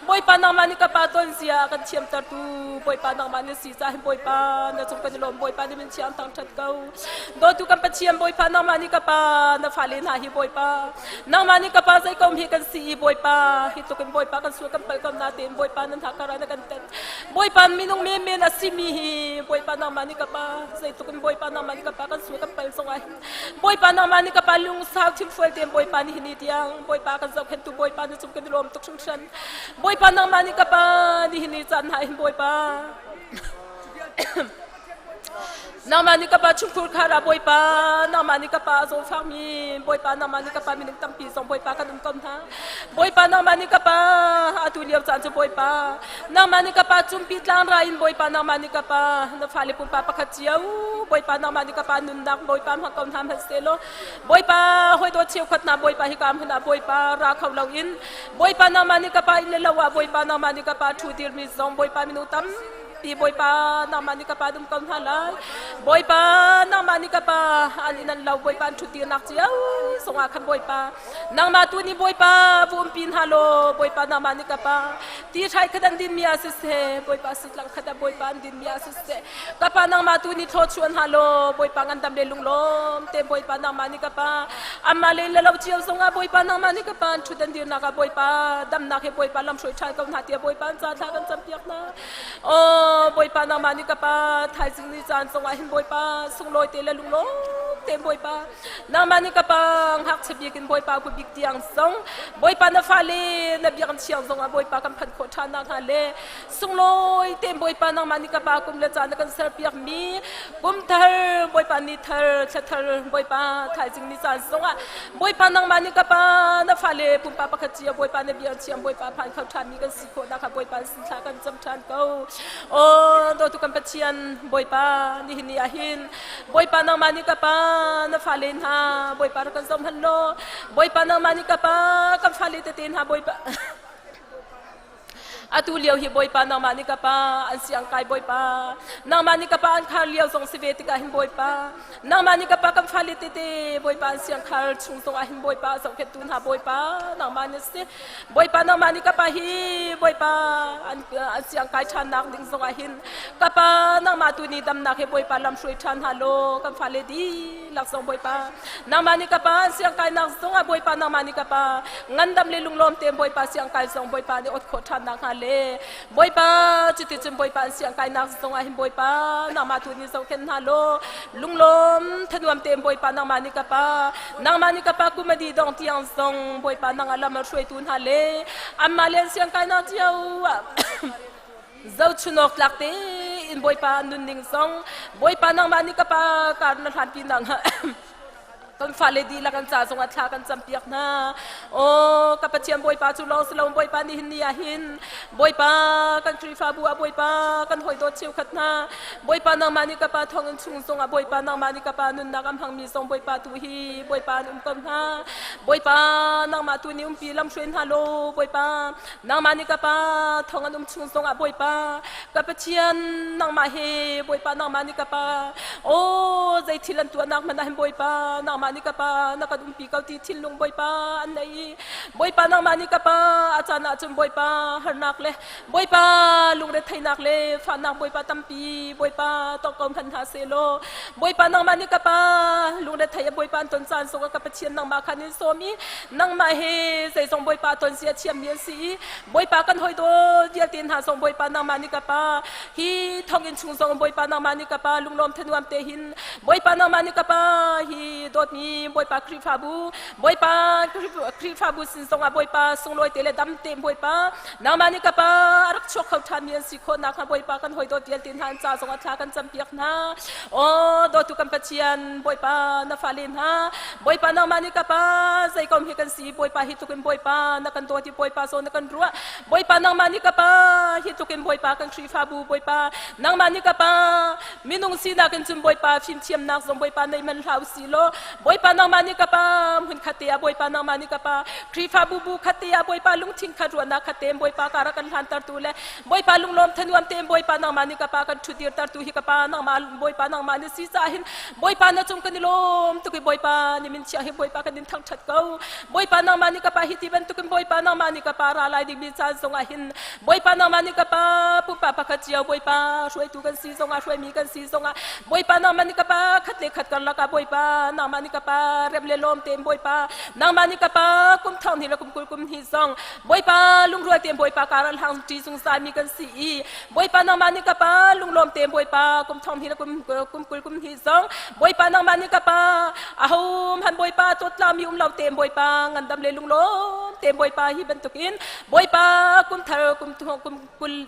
Bawipa nangmah nih ka pa ton zia kan thiamtertu Bawipa nangmah na si caah hin Bawipa na cung kan i lawm Bawipa nih min thiang thangṭhat ko dawtu kan Pathian Bawipa nangmah nih ka pa na fale hna hi Bawipa nangmah nih ka pa zei kom hi kan si i Bawipa hi tluk in Bawipa kan sual kan palh ko na tein Bawipa nan hna kar ah na kan tet Bawipa minung menmen a simi hi Bawipa nangmah nih ka pa zeitluk in Bawipa nangmah nih ka pa kan sual kan pal zong ah hin Bawipa nangmah nih ka pa lungsau thimfual tein Bawipa nih hi ni tiang Bawipa kan zohkhenhtu Bawipa na cung kan i lawm tuk hringhran Bawipa nangmah nih ka pa nihin ni caan hna hin Bawipa Nangmah nih ka pa chungkhur khar ah Bawipa nangmah nih ka pa a zawngfakmi Bawipa nangmah nih ka pa minung tampi zong Bawipa kan um ko hna Bawipa nangmah nih ka pa atu lio caan cu Bawipa nangmah nih ka pa cumpi tlangrai in Bawipa nangmah nih ka pa na fale pumpa pakhat cio Bawipa nangmah nih ka pa nunnak Bawipa hmang ko hna hmanh sehlaw Bawipa hawi dawt cheukhat hna Bawipa hika hmun ah Bawipa ra kho loin Bawipa nangmah nih ka pa inn le lo ah Bawipa nangmah nih ka pa ṭhu dirmi zong Bawipa minung tam Ti Bawipa nangmah nih ka pa dum ko hna lai. Bawipa nangmah nih ka pa an in an lo Bawipa an ṭhutdirnak cio zongah khan Bawipa nangmah tu nih Bawipa va umpi hna law Bawipa nangmah nih ka pa ti hrai khat an dinmi ah siseh Bawipa sitlang khat ah Bawipa an dinmi ah siseh ka pa nangmah tu nih thluachuah hna law Bawipa ngandam le lunglawm te Bawipa nangmah nih ka pa amah le le lo cio zongah Bawipa nangmah nih ka pa an ṭhut an dirnak ah Bawipa damnak he Bawipa lamhruai ṭhan ko hna tiah Bawipa an ca thla kan campiak hna. Aw Bawipa nangmah nih ka pa thaizing ni caan zongah hin Bawipa sunglawi te le lunglawm te Bawipa nangmah nih ka pa ngakchia bik in Bawipa ku bik tiang zong Bawipa na fale na biakinn thiang zongah Bawipa kan phanh khawh ṭhan nakhnga le sunglawi te Bawipa nangmah nih ka pa kum le caan na kan serpiak mi kum thar Bawipa ni thar thla thar Bawipa thaizing ni caan zongah Bawipa nangmah nih ka pa na fale pumpa pakhat cio Bawipa na biakinn thiang Bawipa phan kho ṭhan mi kan si khawh nakhnga Bawipa thla kan cam ṭhan ko. Aw dawtu kan Pathian Bawipa nihin ni ah hin Bawipa nangmah nih ka pa na fale hna Bawipa rak kan zoh hmanh law Bawipa nangmah nih ka pa kan fale tete hna Bawipa atu lio hi Bawipa nangmah nih ka pa an siang kai Bawipa nangmah nih ka pa an khar lio zong si ve tikah hin Bawipa nangmah nih ka pa kan fale tete Bawipa an siang khar chung zong ah hin Bawipa zohkhenhtu hna Bawipa nangmah nih si Bawipa nangmah nih ka pa hi Bawipa an, an siang kai ṭhannak ding zongah hin ka pa nangmah tu nih damnak he Bawipa lam hruai ṭhan hna law kan fale dihlak zong Bawipa nangmah nih ka pa an siang kainak zongah Bawipa nangmah nih ka pa ngandam le lunglawm tein Bawipa siang kai zong Bawipa nih ot khawh ṭhan nak hnga le Bawipa cuticun Bawipa an siang kainak zongah hin Bawipa nangmah tu nih zohkhenh hna law lunglawm thanuam tein Bawipa nangmah nih ka pa nangmah nih ka pa kum a dih dong tiang zong Bawipa nang ah lam a hruaitu hna le anmah le an siang kainak cio ah zohchunawk tlak tein Bawipa nunning zong Bawipa nangmah nih ka pa kar na hlanpi nang kan fale dihlak an ca zongah thla kan campiak hna. Aw ka Pathian Bawipa cu lawng si lo Bawipa nihin ni ah hin Bawipa kan Khrihfabu ah Bawipa kan hawi dawt cheukhat hna Bawipa nangmah nih ka pa thawngin chung zongah Bawipa nangmah nih ka pa nunnak a hmangmi zong Bawipa tu hi Bawipa an um ko hna Bawipa nangmah tu nih umpi lamhruai hna law Bawipa nangmah nih ka pa thong an um chung zongah Bawipa ka Pathian nangmah he Bawipa nangmah nih ka pa aw zei thil an tuahnak hmanh ah hin Bawipa nangmah nih ka pa na kan umpi ko ti thinlung Bawipa an nei i. Bawipa nangmah nih ka pa a caan ahcun Bawipa harnak le Bawipa lungretheihnak le fahnak Bawipa tampi Bawipa tawk ko hmanh hna sehlaw Bawipa nangmah nih ka pa lungretheih a Bawipa an ton caan zongah ka Pathian nangmah kha nin sawm i nangmah he zeizong Bawipa ton zia thiammi an si i Bawipa kan hawi dawt vialte hna zong Bawipa nangmah nih ka pa hi thonginn chung zong Bawipa nangmah nih ka pa lunglawm thanuam te hin Bawipa nangmah nih ka pa hi dawtmi Bawipa Khrihfabu Bawipa Khrihfabu sin zongah Bawipa sunglawi te le dam te Bawipa nangmah nih ka pa a rak chuak kho ṭhanmi an si khawh nakhnga Bawipa kan hawi dawt vialte hna an ca zongah thla kan campiak hna. Aw dawtu kan Pathian Bawipa na fale hna Bawipa nangmah nih ka pa zeikom hi kan si Bawipa hi tlukin Bawipa na kan dawt i Bawipa zawn na kan ruah Bawipa nangmah nih ka pa hi tlukin Bawipa kan Khrihfabu Bawipa nangmah nih ka pa minung sinak in cun Bawipa fimthiamnak zong Bawipa nei man hlah usih law Bawipa nangmah nih ka pa hmun khat te ah Bawipa nangmah nih ka pa Khrihfabu bu khat te ah Bawipa lungthin khat ruahnak khat tein Bawipa ka rak kan hlantertu le Bawipa lunglawm thanuam tein Bawipa nangmah nih ka pa kan ṭhutdirtertu hi ka pa nangmah Bawipa nangmah na si caah hin Bawipa na cung kan i lawm tuk i Bawipa ni min chia hi Bawipa kan in thangṭhat ko Bawipa nangmah nih ka pa hi ti bantukin Bawipa nangmah nih ka pa ra lai dingmi caan zongah hin Bawipa nangmah nih ka pa pumpak pakhat cio Bawipa hruaitu kan si zongah hruaimi kan si zongah Bawipa nangmah nih ka pa khat le khat karlak ah Bawipa nangmah nih ka pa rem le lawm tein Bawipa nangmah nih ka pa kum thong hnih le kum 20 kum hnih zong Bawipa lungrual tein Bawipa kar an hlang ṭi zungzal mi kan si i Bawipa nangmah nih ka pa lunglawm tein Bawipa kum thong hnih le kum 20 kum hnih zong Bawipa nangmah nih ka pa ahohmanh Bawipa cawtlami um lo tein Bawipa ngandam le lunglawm tein Bawipa hi bantukin Bawipa kum thar kum kum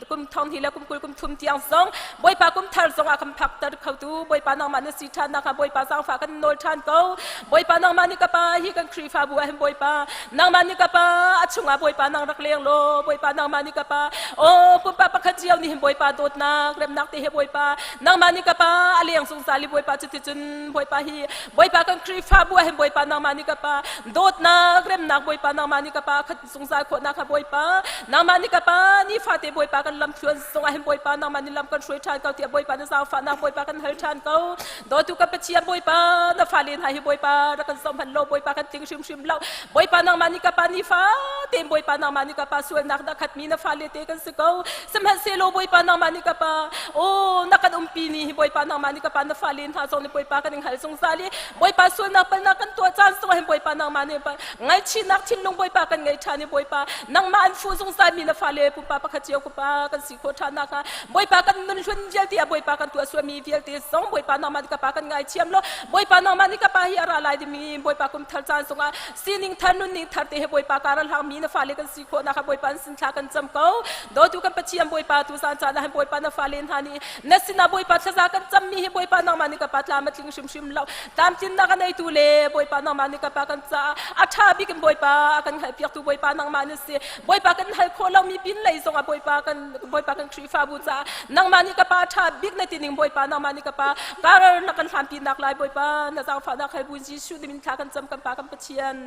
kum thong hnih le kum 20 kum thum tiang zong Bawipa kum thar zong ah kan phakter khotu Bawipa nangmah na si ṭhan nakhnga Bawipa zaangfah kan nawl ṭhan ko Bawipa nangmah nih ka pa hi kan Khrihfabu ah hin Bawipa nangmah nih ka pa a chungah Bawipa nang rak leng law Bawipa nangmah nih ka pa aw pumpak pakhat cio nih hin Bawipa dawtnak remnak te he Bawipa nangmah nih ka pa a leng zungzal i Bawipa cuticun Bawipa hi Bawipa kan Khrihfabu ah hin Bawipa nangmah nih ka pa dawtnak remnak Bawipa nangmah nih ka pa khat zungzal khawhnak kha Bawipa nangmah nih ka pa nifate Bawipa kan lam thluan zongah hin Bawipa nangmah nih lam kan hruai ṭhan ko tiah Bawipa na zaangfahnak Bawipa kan hal ṭhan ko dawtu ka Pathian Bawipa na fale hna hi Bawipa rak kan zoh hmanh law Bawipa kan tling hrimhrim lo Bawipa nangmah nih ka pa nifate Bawipa nangmah nih ka pa sualnak dah khatmi na fale te kan si ko sihmanhsehlaw Bawipa nangmah nih ka pa aw na kan umpi ni hi Bawipa nangmah nih ka pa na fale hna zong nih Bawipa kan in hal zungzal i Bawipa sualnak palnak kan tuah caan zongah hin Bawipa nangmah nih ngaihchihnak thinlung Bawipa kan ngei ṭhan i Bawipa nangmah an fuh zungzal mi na fale pupa pakhat cio kupa kan si khawh ṭhan nakhnga Bawipa kan nun hlun vialte ah Bawipa kan tuah sualmi vialte zong Bawipa nangmah nih ka pa kan ngaithiam law Bawipa nangmah nih ka pa hi a ra lai dingmi Bawipa kum thar caan zongah sining thar nunning thar te he Bawipa kar a hlangmi na fale kan si khawh nakhnga Bawipa an sin thla kan cam ko dawtu kan Pathian Bawipa tu zan caan ah hin Bawipa na fale hna nih na sinah Bawipa thlaza kan cammi hi Bawipa nangmah nih ka pa tlam a tling hrimhrim lo tlamtlinnak a neitu le Bawipa nangmah nih ka pa kan caah a ṭha bik in Bawipa a kan hngalhpiaktu Bawipa nangmah na si Bawipa kan hal khawh lomi pin lei zongah Bawipa kan Bawipa kan Khrihfabu caah nangmah nih ka pa ṭha bik na tining Bawipa nangmah nih ka pa kar na kan hlanpi nak lai Bawipa na zaangfahnak hal bu Jesuh min thla kan cam kan pa kan Pathian.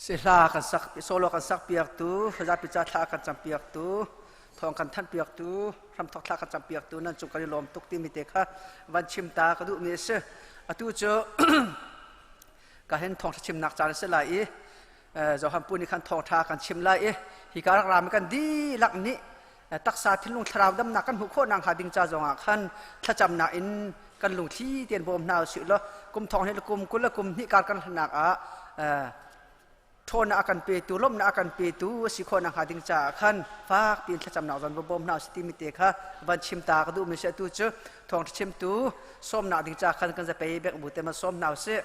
Si hla kan sak solo kan sak piaktu zapi ca thla kan cam piaktu thawng kan thanh piaktu hramthok thla kan cam piaktu nan cung kan i lawm tuk timi te kha van chim ta ka duhmi a si atu cu ka hin thawngṭha chimnak caan a si lai i Johan pu nih khan thawngṭha kan chim lai i hi ka rak rami kan dihlak nih taksa thinlung thlarau damnak kan hmuh khawh nakhnga ding ca zongah khan thlacamnak in kan lungthli tein bawm hna usih law kum thong hnih le kum 20 le kum hnih kar kan hlannak ah ṭhawnnak a kan petu lawmhnak a kan petu a si khawh nakhnga ding caah khan fak piin thlacamnak zon va bawm hna usih timi te kha van chim ta ka duhmi si atu cu thawngṭha chimtu sawmnak ding ca khan kan zapei bek bu te ma sawm hna usih.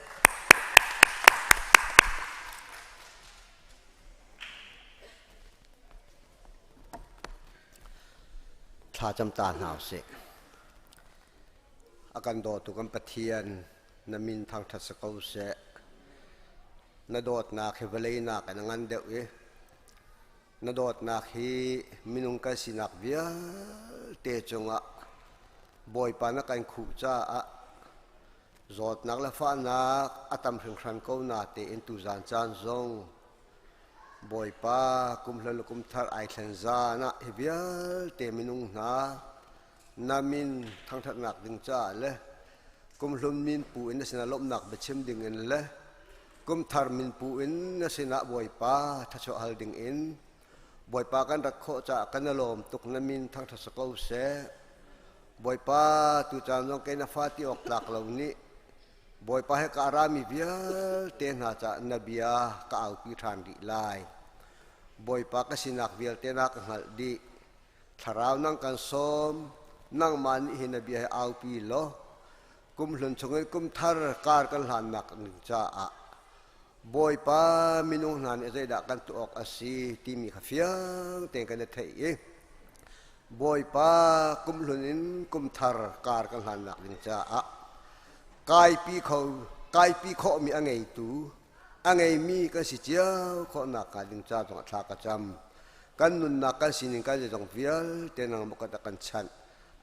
Thlacam ta hna usih. A kan dawtu kan Pathian, na min thangṭhat si ko seh. Na dawtnak hi vawlei nakin a ngan deuh i na dawtnak hi minung kan sinak vialte cungah Bawipa na kan khuh caah zawtnak le fahnak a tam hringhran ko na tein tuzan caan zong. Bawipa kum hlun le kum thar ai thlen zan ah hi vialte minung hna na min thangṭhatnak ding caah le kum hlun min pu in na sinah lawmhnak biachim ding in le kum thar min pu in na sinah Bawipa thachuah hal ding in Bawipa kan rat khawh caah kan i lawm tuk na min thangṭhat si ko seh. Bawipa tucaan zong kei na fa ti awk tlak lo nih Bawipa he ka rami vialte hna caah na bia ka aupi ṭhan rih lai. Bawipa ka sinak vialte na ka hngalh dih. Thlarau nang kan sawm, nangmah nih hi na bia hi aupi law kum hlun chungin kum thar kar kan hlannak ding caah Bawipa minung hna nih zeidah kan tuah awk a si timi kha fiang tein kan i theih i Bawipa kum hlun in kum thar kar kan hlannak ding caah kaipi kho kaipi khawhmi a ngeitu a ngeimi kan si cio khawhnak hnga ding ca zongah thla ka cam. Kan nunnak kan sining kan zeizong vialte nangmah kut ah kan chanh.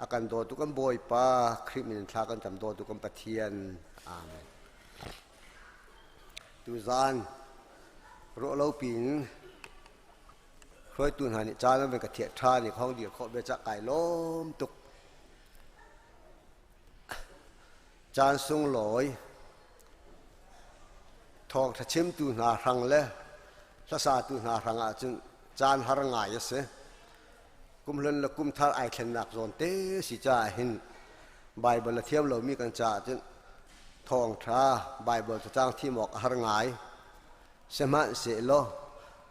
A kan dawtu kan Bawipa Khrih min in thla kan cam dawtu kan Pathian. Amen. Tuzaan ruahlo piin hruaitu hna nih caan an van ka thiah ṭhan i khong dir khawh biacah kai lawm tuk. Caan sunglawi thawngṭha chimtu hna hrang le hlasatu hna hrang ahcun caan har ngai a si. Kumhlun le kumthar ai thlennak zawn te si caah hin Baibal a thiam lomi kan caah cun thawngṭha Baibal cacang thim awk a har ngai. Sihmanhsehlaw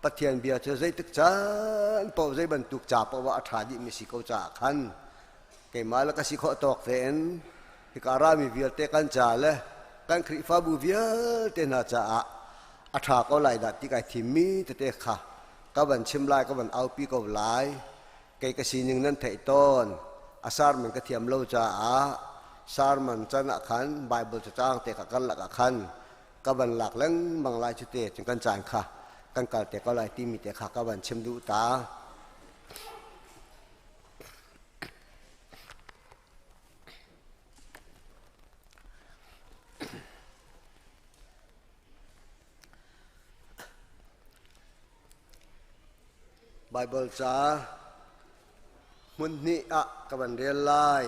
Pathian bia cu zeitik caan paoh zei bantuk ca paoh ah a ṭha dihmi si ko caah khan keimah le ka si khawh tawk tein hika rami vialte kan ca le kan Khrihfabu vialte hna caah a ṭha ko lai dah ti kai thimmi tete kha ka van chim lai ka van aupi ko lai. Kei ka sining nan theih tawn. A sermon ka thiam lo caah sermon can ah khan Bible cacang te kha kan lak ah khan ka van lak lengmang lai cu te cun kan caan kha kan kal te ko lai timi te kha ka van chim duh ta. Baibal ca hmun hnih ah ka van rel lai.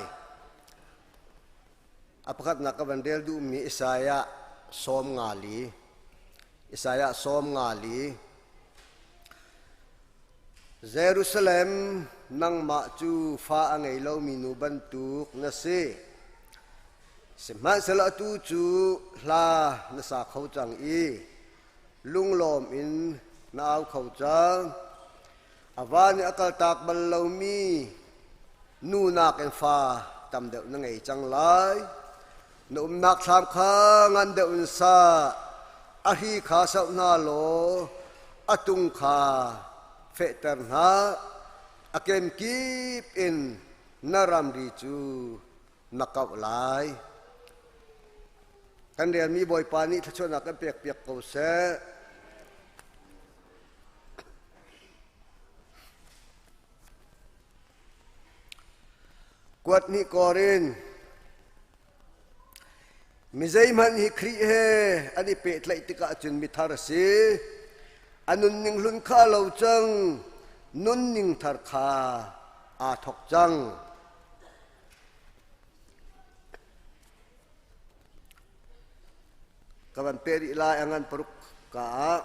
A pakhatnak ka van rel duhmi Isaiah 54. Isaiah 54. Jerusalem, nangmah cu fa a ngei lomi nu bantuk na si. Sihmanhsehlaw atu cu hla na sa kho cang i lunglawm in na au kho cang. A va nih a kaltak bal lomi nu nakin fa tam deuh na ngei cang lai. Na umnak thlam kha ngan deuh in sa, a hri kha sauh hna law a tung kha fehter hna. A kenkip in na ramri cu na kauh lai. Kan relmi Bawipa nih thluachuahnak kan pekpiak ko seh. Kuat nih Korin mi zeihmanh hi Khrih he an i pehtlaih tikah cun mithar a si. A nunning hlun kha lo cang, nunning thar kha aa thawk cang. Ka van peh rih lai a ngan paruk ka ah.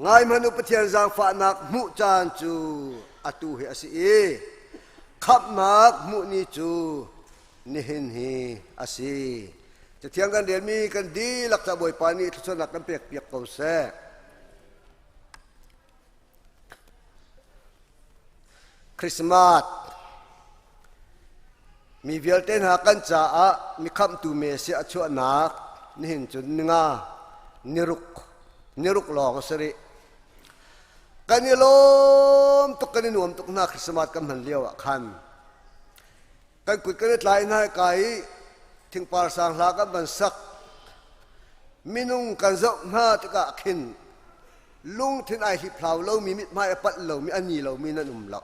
Ngai hmanh u Pathian zaangfahnak hmuh caan cu atu hi a si i khamhnak hmuh ni cu nihin hi a si. Cathiang kan relmi kan dihlak ca Bawipa nih thluachuahnak kan pekpiak ko seh. Christmas mi vialte hna kan caah mi khamhtu Messiah a chuahnak nihin cun ninga niruk niruk lawng a si rih. Kan i lawm tuk kan i nuam tuk hna Christmas kan hman lio ah khan kan kut kan i tlai hna ka i thingpar sang hla kan van sak minung kan zoh hna tikah khin lungthin ai hliphlau lomi mithmai a panh lomi a ni lomi nan um lo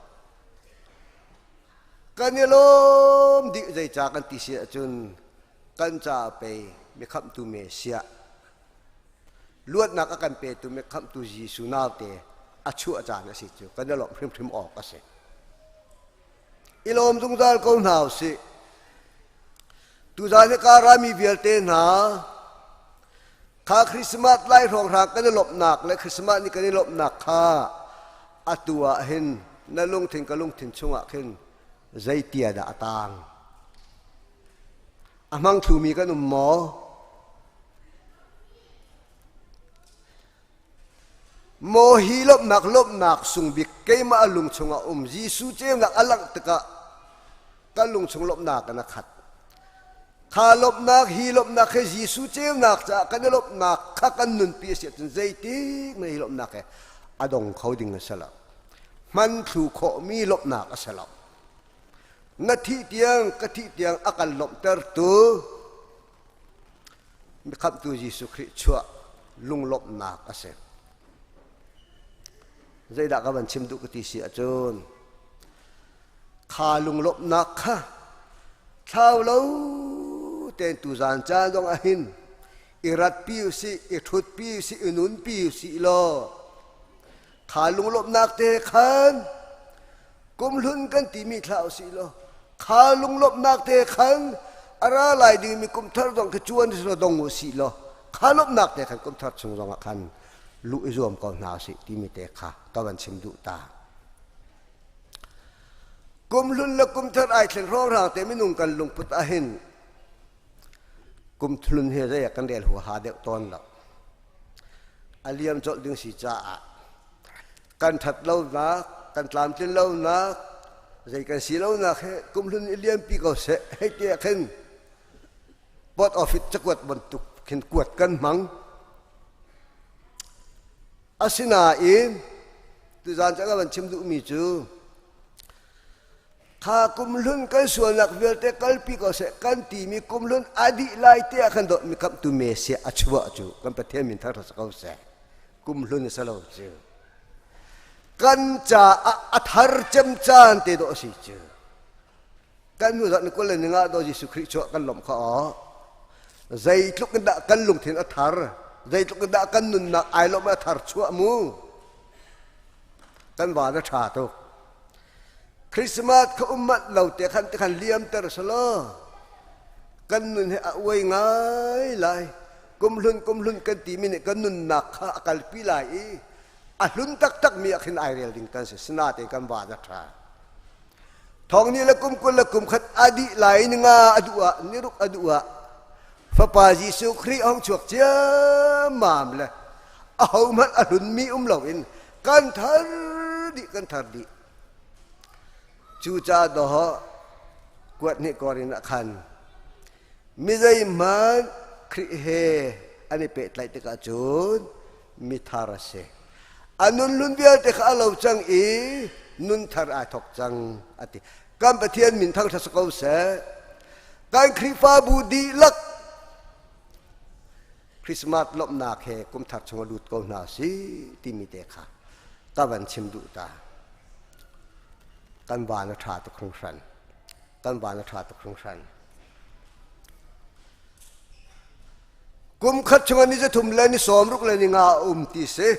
kan i lawm dih zeica kan ti si ahcun kan caah pei mi khamhtu Messiah. Luatnak a kan petu mi khamhtu Jesuh naute a chuah caan a si cu kan i lawmh hrimhrim awk a si. I lawm zungzal ko hna usih. Tuzaan hi ka rami vialte hna kha Christmas lai hrawnghrang kan i lawmhnak le Christmas ni kan i lawmhnak kha atu ah hin na lungthin ka lungthin chungah khin zeitia dah a taang? A hmang thlumi kan um maw? Maw hi lawmhnak lawmhnak sung bik keimah lung chungah um Jesuh ceunak a langh tikah kan lung chung lawmhnak in a khat. Kha lawmhnak hi lawmhnak he Jesuh ceunak caah kan i lawmhnak kha kan nunpi a si ahcun zeitik hmanh hi lawmhnak he a dong kho ding a si lo. Hman thlu khawhmi lawmhnak a si lo. Na thih tiang ka thih tiang a kan lawmhtertu Khamhtu Jesuh Khrih chuah lunglawmhnak a si. Zeidah ka van chim duh ka ti si ahcun kha lunglawmhnak kha thlau lo tein tuzaan caan zong ah hin i ratpi usih, i ṭhutpi usih, i nunpi usih law kha lunglawmhnak te khan kumhlun kan timi thlah usih law kha lunglawmhnak te khan a ra lai dingmi kumthar zong khi cuan si dong usih law kha lawmhnak te khan kumthar chung zongah khan luh i zuam ko hna usih timi te kha ka van chim duh ta. Kumhlun le kumthar ai thleng hrawnghrang te minung kan lungput ahhin kumthlun hi zei ah kan rel huaha deuh tawn lo. A liam colh ding si caah kan ṭhat lonak, kan tlamtlin lonak, zei kan si lonak he kumhlun i liampi ko seh hei ti ah khin pot office cakuat bantuk khin kuat kan hmang. Asinain tuzaan cu ka van chim duhmi cu kha kumhlun kan sualnak vialte kalpi ko seh kan timi kumhlun a dih lai te ah khan dawtmi khamhtu Messiah a chuah cu kan Pathian min thar ko seh kumhlun a si lo cu kan caah a thar cem caan te dawh a si cu kan hnu zat ni kul le ninga daw Jesuh Khrih chuah kan lawmh kha aw zeitluk in dah kan lungthin a thar zeitluk in dah kan nunnak ai lawmh a thar chuah mu kan van a ṭha tuk Christmas kha um manh lo te khan te khan liamter selaw kan nun hi a uai ngai lai kumhlun kumhlun kan timi nih kan nunnak kha a kalpi lai i a hlun taktak mi ah khin ai rel ding kan si sinain kan van a ṭha Thong ni le kum 20 le kum khat a dih lai ni nga a duh ah ni ruk a duh ah Fapa Jesuh Khrih hong chuak ciammam le ahohmanh a hlunmi um loin kan thar dih kan thar dih. Cucaah dawh kuat hnih kawr in ah khan mi zeihmanh Khrih he an i pehtlaih tikah cun mithar a si. A nun hlun vialte kha a lo cang i nun thar ai thawk cang a ti. Kan Pathian min thangṭhat si ko seh. Kan Khrihfabu dihlak Christmas lawmhnak he kum thar chung a lut ko hna si timi te kha ka van chim duh ta. Kan van a ṭha tuk hringhran. Kan van a ṭha tuk hringhran. Kum khat chungah ni zathum le ni sawm ruk le ni nga a um ti si.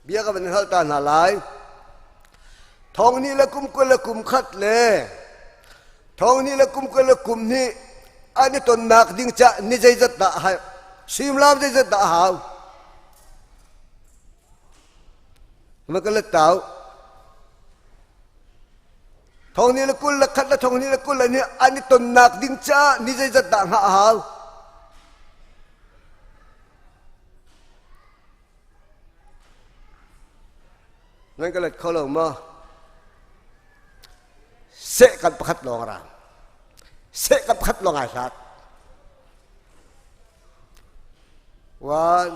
Bia ka van hal ta hna lai. Thong ni le kum 20 le kum khat le thong ni le kum 20 le kum hnih an i tonnak ding ca ni zeizat dah a suimilam zeizat dah a hau. Ma ka let tau. Thong ni le 20 le khat le thong ni le 20 le ni an i tonnak ding caah ni zeizat dah hngah a hau? Nan ka let kho lo maw? Seh kan pakhat lawng rang. Seh kan pakhat lawng ai hlat. One,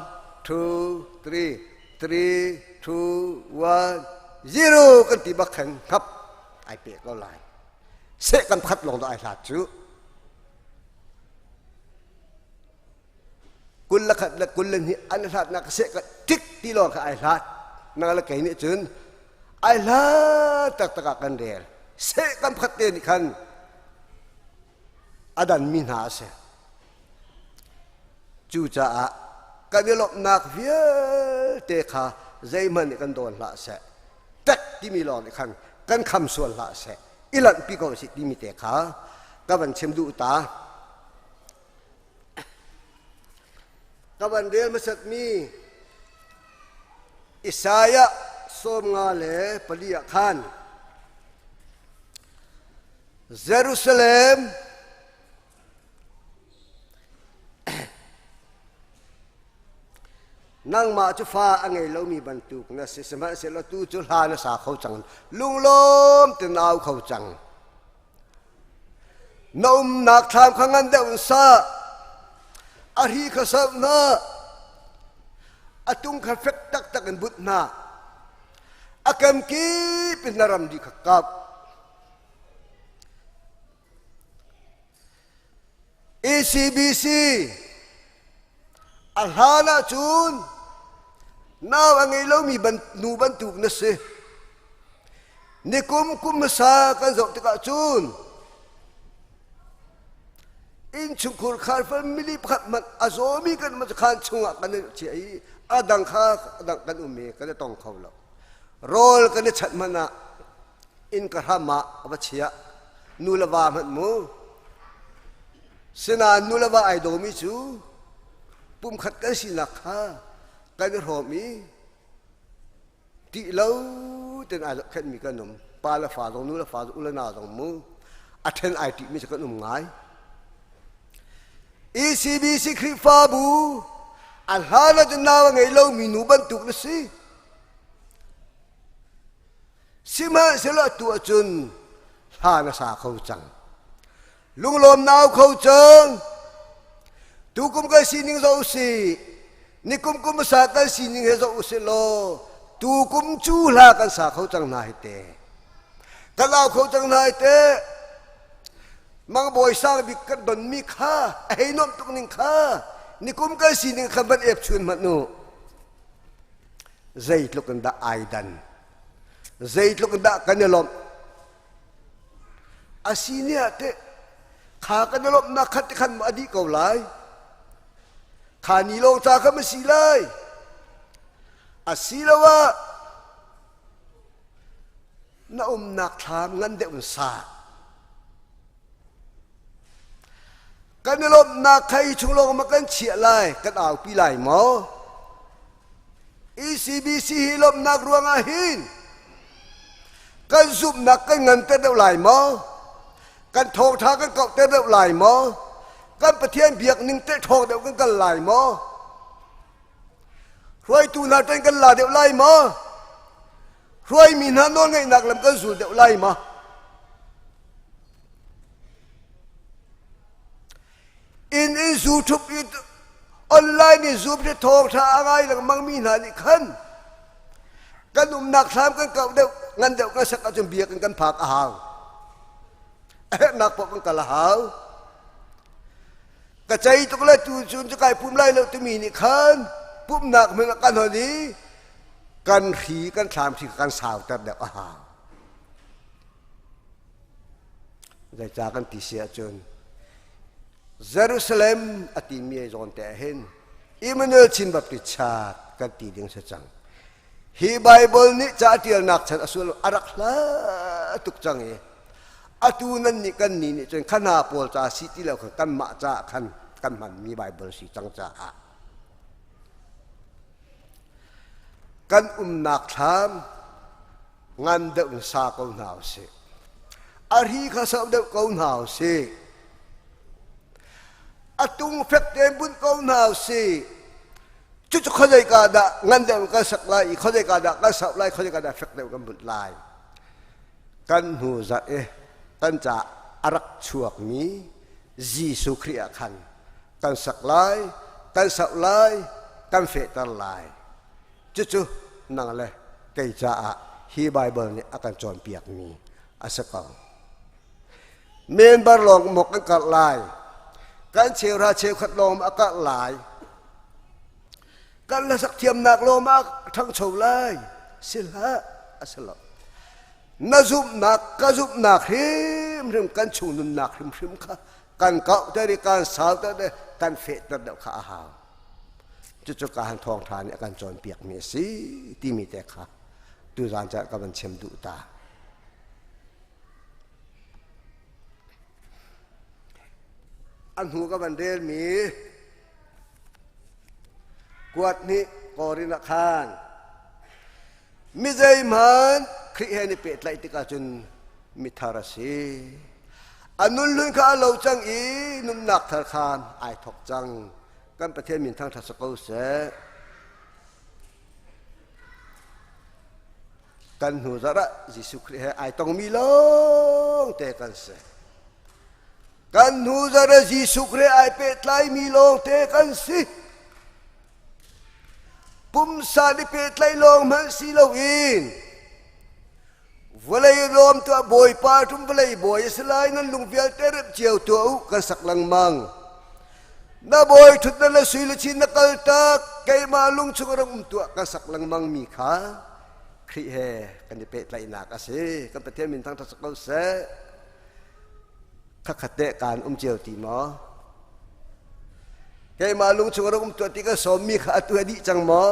two, three, three, two, one, zero kan ti bak khan hngap ai pe ko lai. Seh kan pakhat lawng dah ai hlat cu. 20 le khat le 22 an hlatnak seh ka tik ti lawng kha ai hlat. Nang le kei nih cun ai hlat taktak ah kan rel. Seh kan pakhat te nih khan a danmi hna a si. Cucaah kan i lawmhnak vialte kha zeihmanh nih kan dawn hlah seh tek timi lawng nih khan kan kham sual hlah seh i lanhpi ko sih timi te kha ka van chim duh ta. Ka van rel hmasatmi Isaiah 54 ah khan Jerusalem Nangmah cu fa a ngei lomi bantuk na si, sihmanhsehlaw tu cu hla na sa kho cang, lunglawm te na au kho cang. Na umnak thlam kha ngan deuh in sa, a hri kha sauh hna, a tung kha fek taktak in but hna, a kemkip in na ram dih kha kap. ECBC a hlan ahcun nau a ngei lomi nu bantuk na si. Nikum kum hmasa kan zoh tikah cun innchungkhur khar family pakhat hmanh a zawmi kan um khan chungah kan i chia i a dang kha a dang kan um i kan i tong kho lo. Rawl kan i chanh hmanh ah inn ka hram ah a va chiah nu le va hmanh mu sinain nu le va ai dawmi cu pumkhat kan sinak kha kan i hrawm i tih lo ten ai zohkhenhmi kan um pa le fa zong nu le fa zong u le nau zong mu a then ai ṭihmi cu kan um ngai ECBC Khrihfabu a hlan ah cun nau a ngei lomi nu bantuk na si Sihmanhsehlaw atu ahcun hla na sa kho cang. Lunglawm na au kho cang. Tukum kan sining zoh usih. Nikum kum hmasa kan sining he zoh usih law tukum cu hla kan sa kho cang hna hi te. Kan au kho cang hna hi te. Mangbawi sang bik kan donmi kha a hei nuamh tuk ning kha nikum kan sining kha van ep chun hmanh u. Zeitluk in dah ai dan? Zeitluk in dah kan i lawmh? A si ni ah teh kha kan i lawmhnak khat khan a dih ko lai. Kha ni lawng ca kha ma si lai. Asiloah na umnak thlam ngan deuh in sa. Kan i lawmhnak kha hi chung lawng ma kan chiah lai, kan aupi lai maw? ECBC hi lawmhnak ruangah hin kan zumhnak kan nganter deuh lai maw? Kan thawngṭha kan kauhter deuh lai maw? Kan Pathian biak ning teh ṭhawng deuh kan kal lai maw? Hruaitu hna ṭan kan la deuh lai maw? Hruaimi hna nawlngeihnak lam kan zul deuh lai maw? Inn in zu ṭhup i online in zoom hi thawngṭha a ngai lengmangmi hna nih khan kan umnak thlam kan kauh deuh ngan deuh kan sak ahcun biakinn kan phak a hau. A herhnak paoh kan kal a hau. Ka cei tuk le tu cun cu kai pum lai lo timi nih khan pumhnak hmun ah kan hon i kan hri kan thlam hri kan sauter deuh a hau. Zeicah kan ti si ahcun Jerusalem a timi ai zawn te ah hin Emmanuel Chin Baptist Church kan ti ding si cang. Hi Bible nih ca tialnak chan a sul a rak hla tuk cang i atu nan nih kan ni nih cun khana pawl ca si ti lo khan kanmah ca khan kan hmanmi Bible si cang caah kan umnak thlam ngan deuh in sa ko hna usih. A hri kha sau deuh ko hna usih. A tung fek tein bunh ko hna usih. Cucu khuazei ka dah ngan deuh kan sak lai i khuazei ka dah kan sauh lai khuazei ka dah fek deuh kan bunh lai. Kan hnu zarh i kan ca a rak chuakmi Jesuh Khrih ah khan kan sak lai, kan sauh lai, kan fehter lai. Cucu nang le kei caah hi Baibal nih a kan cawnpiakmi a si ko. Member lawng maw kan karh lai, kan cheuhra cheukhat lawng a karh lai, kan hlasak thiamnak lawng ma a ṭhangcho lai, si hlah, a si lo. Na zumhnak, ka zumhnak hrimhrim, kan chung nunnak hrimhrim kha kan kauhter i kan sauter i kan fehter deuh kha a hau. Cucu ka han thawngṭha nih a kan cawnpiakmi a si timi te kha tuzaan caan ka van chim duh ta. A hnu ka van relmi kuat nih Korin ah khan mi zeihmanh Khrih he ni pehtlaih tikah cun mithar a si. A nun hlun kha a lo cang i nunnak thar khan ai thawk cang. Kan Pathian min thangṭhat si ko seh. Kan hnu zarh ah Jesuh Khrih he ai tongmi lawng te kan si. Kan hnu zarh ah Jesuh Khrih ai pehtlaimi lawng te kan si. Pumsa ni pehtlaih lawng hmanh si loin vawlei rawm tuah Bawipa tum vawlei bawi a si lai nan lung vialte remh cio tuah u kan sak lengmang. Na bawi ṭhutnak le sui le chin na kal tak keimah lung chung rak um tuah kan sak lengmang mi kha Khrih he kan i pehtlaihnak a si. Kan Pathian min thangṭhat si ko seh. Khakhat te kaan um cio ti maw? Keimah lung chung rak um tuah ti kan sawmmi kha atu a dih cang maw?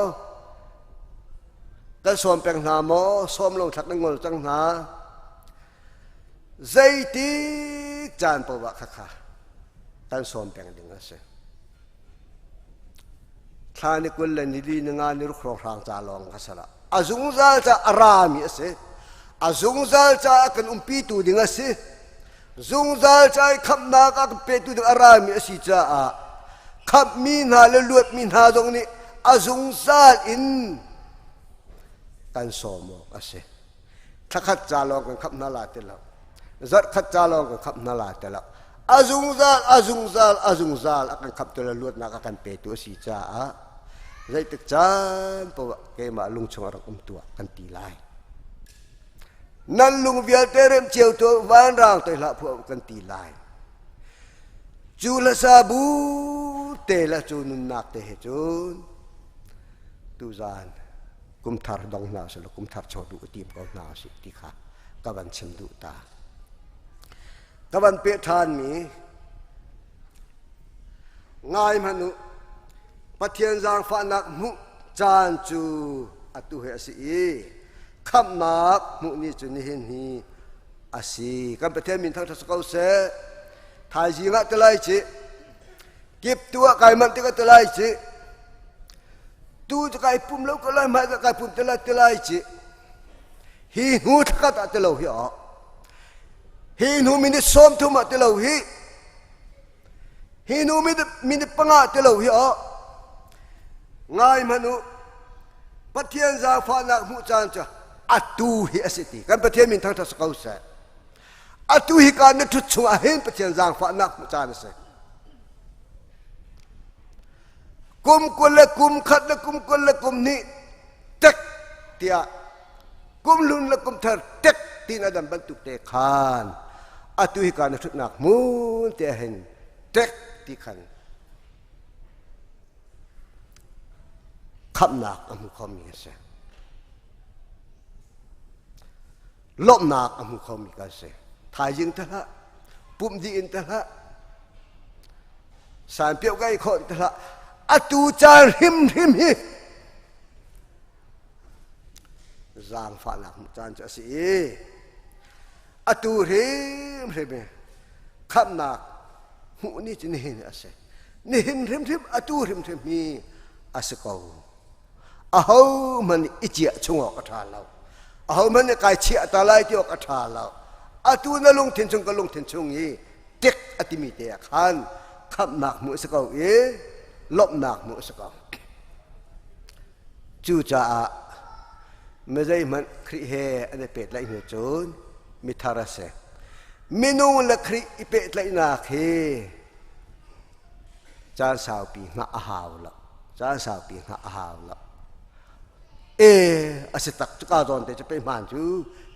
Kan sawm peng hna maw? Sawm lo thlak na ngol cang hna. Zeitik caan paoh ah khakha kan sawm peng ding a si. Thla ni 20 le ni li ni nga ni ruk hrawnghrang ca lawng kha sala. A zungzal ca a rami a si. A zungzal ca a kan umpitu ding a si. Zungzal ca i khamhnak a kan petu ding a rami a si caah khamhmi hna le luatmi hna zong nih a zungzal in kan sawm awk a si. Thlakhat ca lawng kan khamh hna la ti lo. Zarhkhat ca lawng kan khamh hna la ti lo. A zungzal, a zungzal, a zungzal a kan khamhtu le luatnak a kan petu a si caah zeitik caan paoh ah keimah lungchung a rak um tuah kan ti lai. Nan lung vialte rem cio tu vanrang toi hlah phuah kan ti lai. Cu hlasa bu te la cu nunnak te he cun tuzan kumthar dong hna usih law kumthar chung duh tim ko hna usih ti kha ka van chim duh ta. Ka van peh ṭhanmi ngai hmanh u Pathian zaangfahnak hmuh caan cu atu hi a si i khamhnak hmuh ni cu nihin hi a si. Kan Pathian min thangṭhat si ko seh. Thaizing ah te lai ci kip tu ah kai manh tikah te lai ci tu cu kai pum lo ko lai hmai kai pum te lai te lai ci hi hnu thlakhat ah te lo hi ah hi hnu minute 30 ah te lo hi hi hnu minute 5 te lo hi ah ngai hmanh u Pathian zaangfahnak hmuh caan cu atu hi a si ti kan Pathian min thangṭhat si ko seh atu hi ka na ṭhut chung ah hin Pathian zaangfahnak hmuh caan a si kum 20 le kum khat le kum 20 le kum hnih tek tiah kum hlun le kum thar tek tin a dam bantuk te khan atu hi ka na ṭhutnak hmun te hin tek ti khan khamhnak a hmu khomi a si lawmhnak a hmu khomi kan si thaizing te hlah pumh dih in te hlah sanpiau kai khawh te hlah atu caan hrimhrim hi zaangfahnak hmuh caan cu a si i atu hrimhrim hi khamhnak hmuh ni cu nihin a si nihin hrimhrim atu hrimhrim hi a si ko ahohmanh i ciah chung awk a ṭha lo ahohmanh nih kai chiah ta lai ti awk a ṭha lo atu na lungthin chung ka lungthin chung i tek a timi te ah khan khamhnak hmuh a si ko i lawmhnak hmuh a si ko cucaah mizeihmanh Khrih he an i pehtlaih hnu cun mithar a si minung le Khrih i pehtlaihnak hi caan saupi hngah a hau lo caan saupi hngah a hau lo e a si tak cu ka zawn te cu pe hmaan cu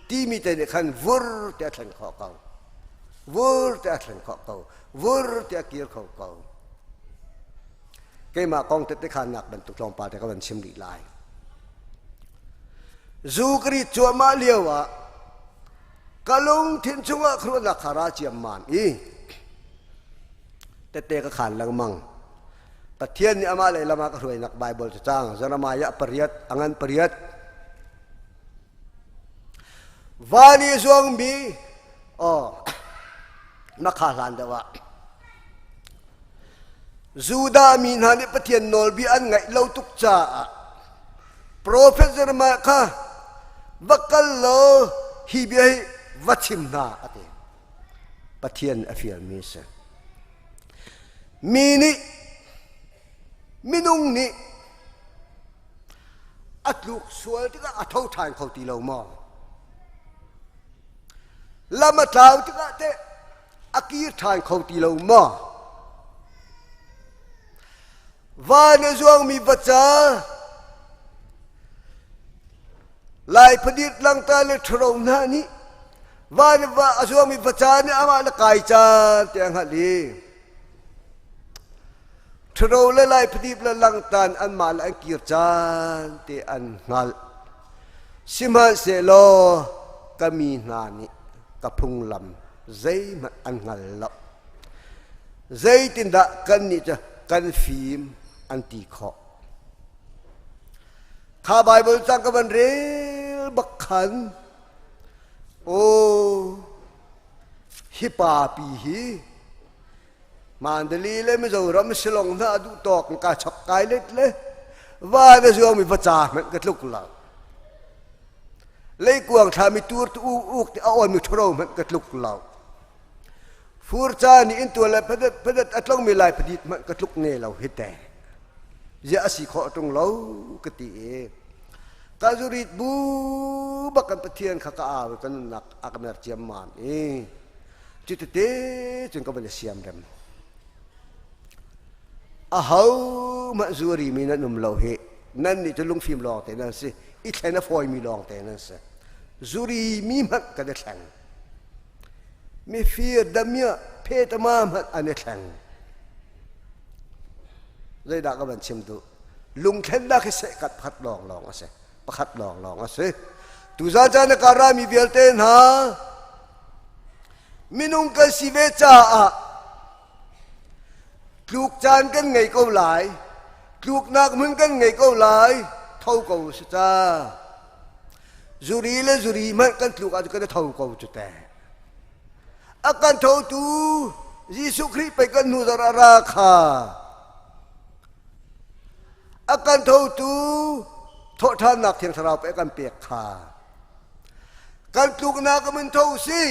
timi te nih khan vur te a thlen khawh ko vur te a thlen khawh ko vur te a kir kho ko keimah kong tete khannak bantuk tlawmpal te ka van chim rih lai zu ka rit cuahmah lio ah ka lungthin chungah khuaruahnak kha ra ciammam i tette ka khan lengmang. Pathian nih amah lei lam ah ka hruainak Bible cu cang Jeremiah pariat a ngan pariat van i zuangmi oh makha hlan deuh ah Judah mi hna nih Pathian nawlbia an ngaih lo tuk caah Profet Jeremiah kha va kal law hi bia hi va chim hna a ti. Pathian a fialmi a si. Mi nih minung nih a tluk sual tikah a tho ṭhan kho ti lo maw? Lam a tlau tikah teh a kir ṭhan kho ti lo maw? Van a zuangmi vaca Lai phadit langta le ṭharo hna nih van va a zuangmi vaca nih amah le kai caan te a hngalh i ṭharo le lai phadip le langtan anmah le an kir caan te an hngalh. Sihmanhsehlaw ka mi hna nih ka phunglam zeihmanh an hngal lo. Zeitindah kannih cu kan fim an ti khawh? Kha Baibal cang ka van rel bak khan aw hi pa pi hi Mandali le Mizoram Shillong hna duh tawk ka chok kai let le va na zuang mi va ca hmanh ka tluk lo leikuang thla mi tur tu uk ti a on mi thuro hmanh ka tluk lo fur ca ni in tual le phadat phadat a tlong mi lai phadit hmanh ka tluk ne lo hi te zia a si khawh ṭung lo ka ti i ka zurit bu bak kan Pathian kha ka au i ka nunnak a ka mer ciammam i cu tete cun ka van i siam rem a ho mah zuri mi nan um lo hi nan nih cu lungfim lawng te nan si i thlen a fawimi lawng te nan si zuri mi hmanh kan i thleng mifir damiah phetama hmanh an i thleng Zeidah ka van chim duh? Lungthlennak hi sehkat pakhat lawnglawng a si. Pakhat lawnglawng a si. Tuzan caan na karami vialte hna minung kan si ve caah tluk caan kan ngei ko lai tluknak hmun kan ngei ko lai tho ko si ca zuri le zuri hmanh kan tluk ahcun kan i tho ko cu te A kan thotu Jesuh Khrih pei kan hnu zar a ra kha. A kan thotu thawhṭhannak Thiang Thlarau pei a kan pek kha. Kan tluknak min tho si.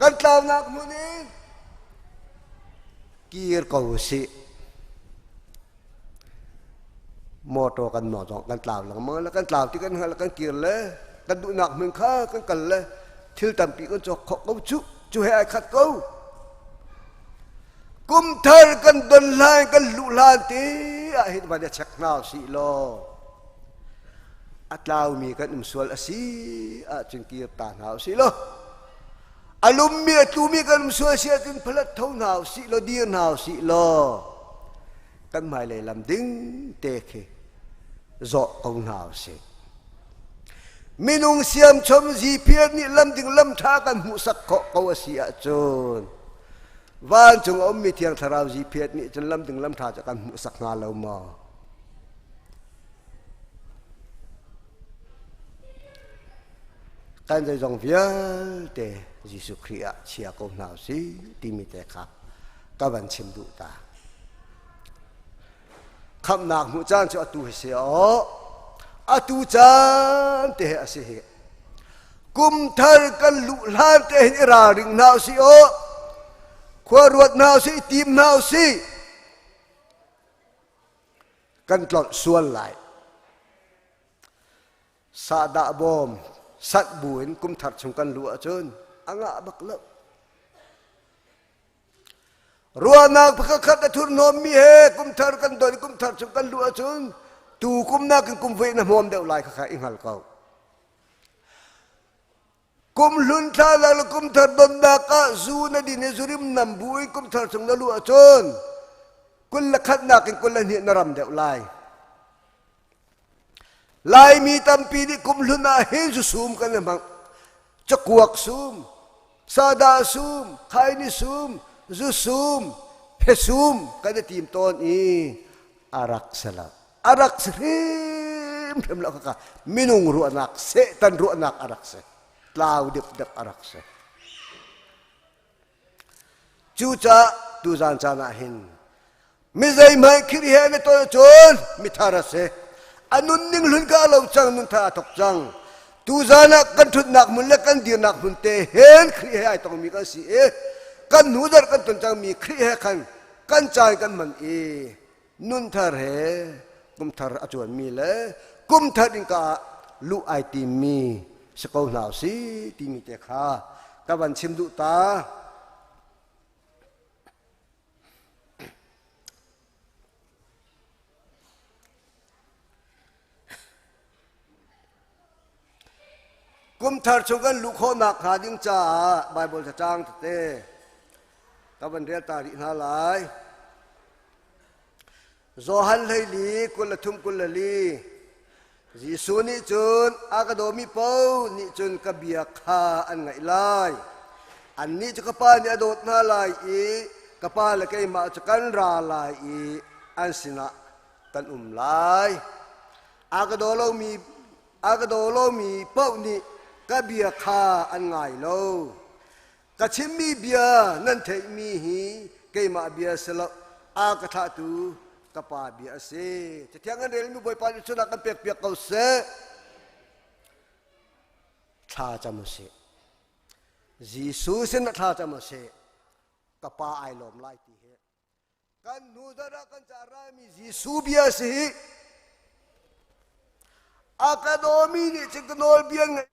Kan tlaunak hmun in kir ko sih. Motor kan mawng zong kan tlau lengmang le kan tlau ti kan hngal kan kir le kan duhnak hmun kha kan kal le thil tampi kan cawk khawh ko cu cu he ai khat ko kum thar kan don hlan kan luh hlan ti ah hin van i check hna usih law a tlaumi kan um sual a si ahcun kir ta hna usih law a lummi a tlumi kan um sual si ahcun phalat tho hna usih law dir hna usih law kan hmailei lam ding te khi zawh ko hna usih. Minung siamchom GPS nih lam ding lam ṭha kan hmuhsak khawh ko a si ahcun vancung a ummi Thiang Thlarau GPS nih cun lam ding lam ṭha cu kan hmuhsak hnga lo maw? Kan zeizong vialte Jesuh Khrih ah chia ko hna usih timi te kha ka van chim duh ta. Khamhnak hmuh caan cu atu hi si aw. Atu caan te hi a si hi. Kum thar kan luh hlan te hin i ralring hna usih aw. Khua ruat hna usih, i tim hna usih. Kan tlolh sual lai. Sahdah bawm sat bu in kum thar chung kan luh ahcun a ngah bak lo. Ruahnak pakhatkhat a thurhnawmmi he kum thar kan don kum thar chung kan luh ahcun tu kum nakin kum voi na hmawm deuh lai kha i hngal ko. Kum hlun thla le kum thar donnak ah zu na din i zurim nam bu in kum thar chung na luh ahcun 21 nakin 22 na ram deuh lai. Laimi tampi nih kum hlun ah hin zu sum kan i hmang. Cakuak sum, sadah sum, khaini sum, zu sum, Phesum kan i tim tawn i a rak si lo. A rak si hrimhrim lo kaka minung ruahnak Satan ruahnak a rak si. Tlau dipdep a rak si. Cucaah tuzaan caan ah hin mi zeihmanh Khrih he an i ton ahcun mithar a si. A nunning hlun ka lo cang, nun thar aa thok cang. Tuzaan ah kan ṭhutnak hmun le kan dirnak hmun te hen Khrih he ai tongmi kan si i kan hnu zarh kan ton cangmi Khrih he khan kan caan kan hman i nunthar he kumthar a cuanmi le kumthar innka ah luh ai timmi si ko hna usih timi te kha ka van chim duh ta. Kumthar chung kan luh khawhnak hnga ding caah Baibal cacang tete ka van rel ta rih hna lai. Johan 14 23 24 Jesuh nih cun a ka dawmi paoh nih cun ka bia kha an ngaih lai. Annih cu ka pa nih a dawt hna lai i ka pa le keimah cu kan ra lai i an sinah kan um lai. A ka daw lomi a ka daw lomi paoh nih ka bia kha an ngai lo. Ka chimmi bia nan theihmi hi keimah bia si lo, a ka thlahtu ka pa bia a si. Cathiang kan relmi Bawipa nih sunak kan pekpiak ko seh. Thla cam u sih. Jesuh sin ah thla cam u sih. Ka pa ai lawm lai ti hi. Kan hnu zarh ah kan ca rami Jesuh bia si hi. A ka dawmi nih cun ka nawlbia ngaih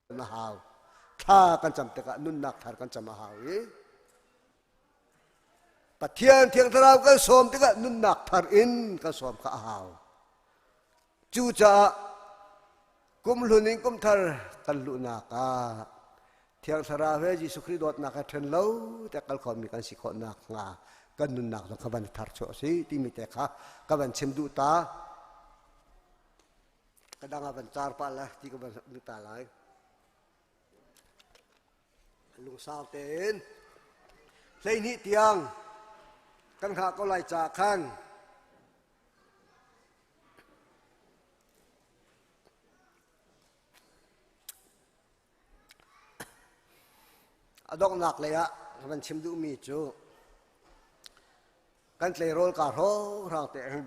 A hau. Thla kan cam tikah nunnak thar kan cam a hau i Pathian Thiang Thlarau kan sawm tikah nunnak thar in kan sawm kha a hau. Cucaah kum hlun in kum thar kan luhnak ah Thiang Thlarau he Jesuh Khrih dawtnak he ṭhen lo te kal khomi kan si khawh nakhnga kan nunnak zong kha van thar chuah si timi te kha ka van chim duh ta. Ka dang ah van car pah la ti ka van duh ta lai. Lungsau tein 12 tiang kan hngah ko lai ca khan A donghnak lei ah ka van chim duhmi cu kan tleirawl ka hrawnghrang te hin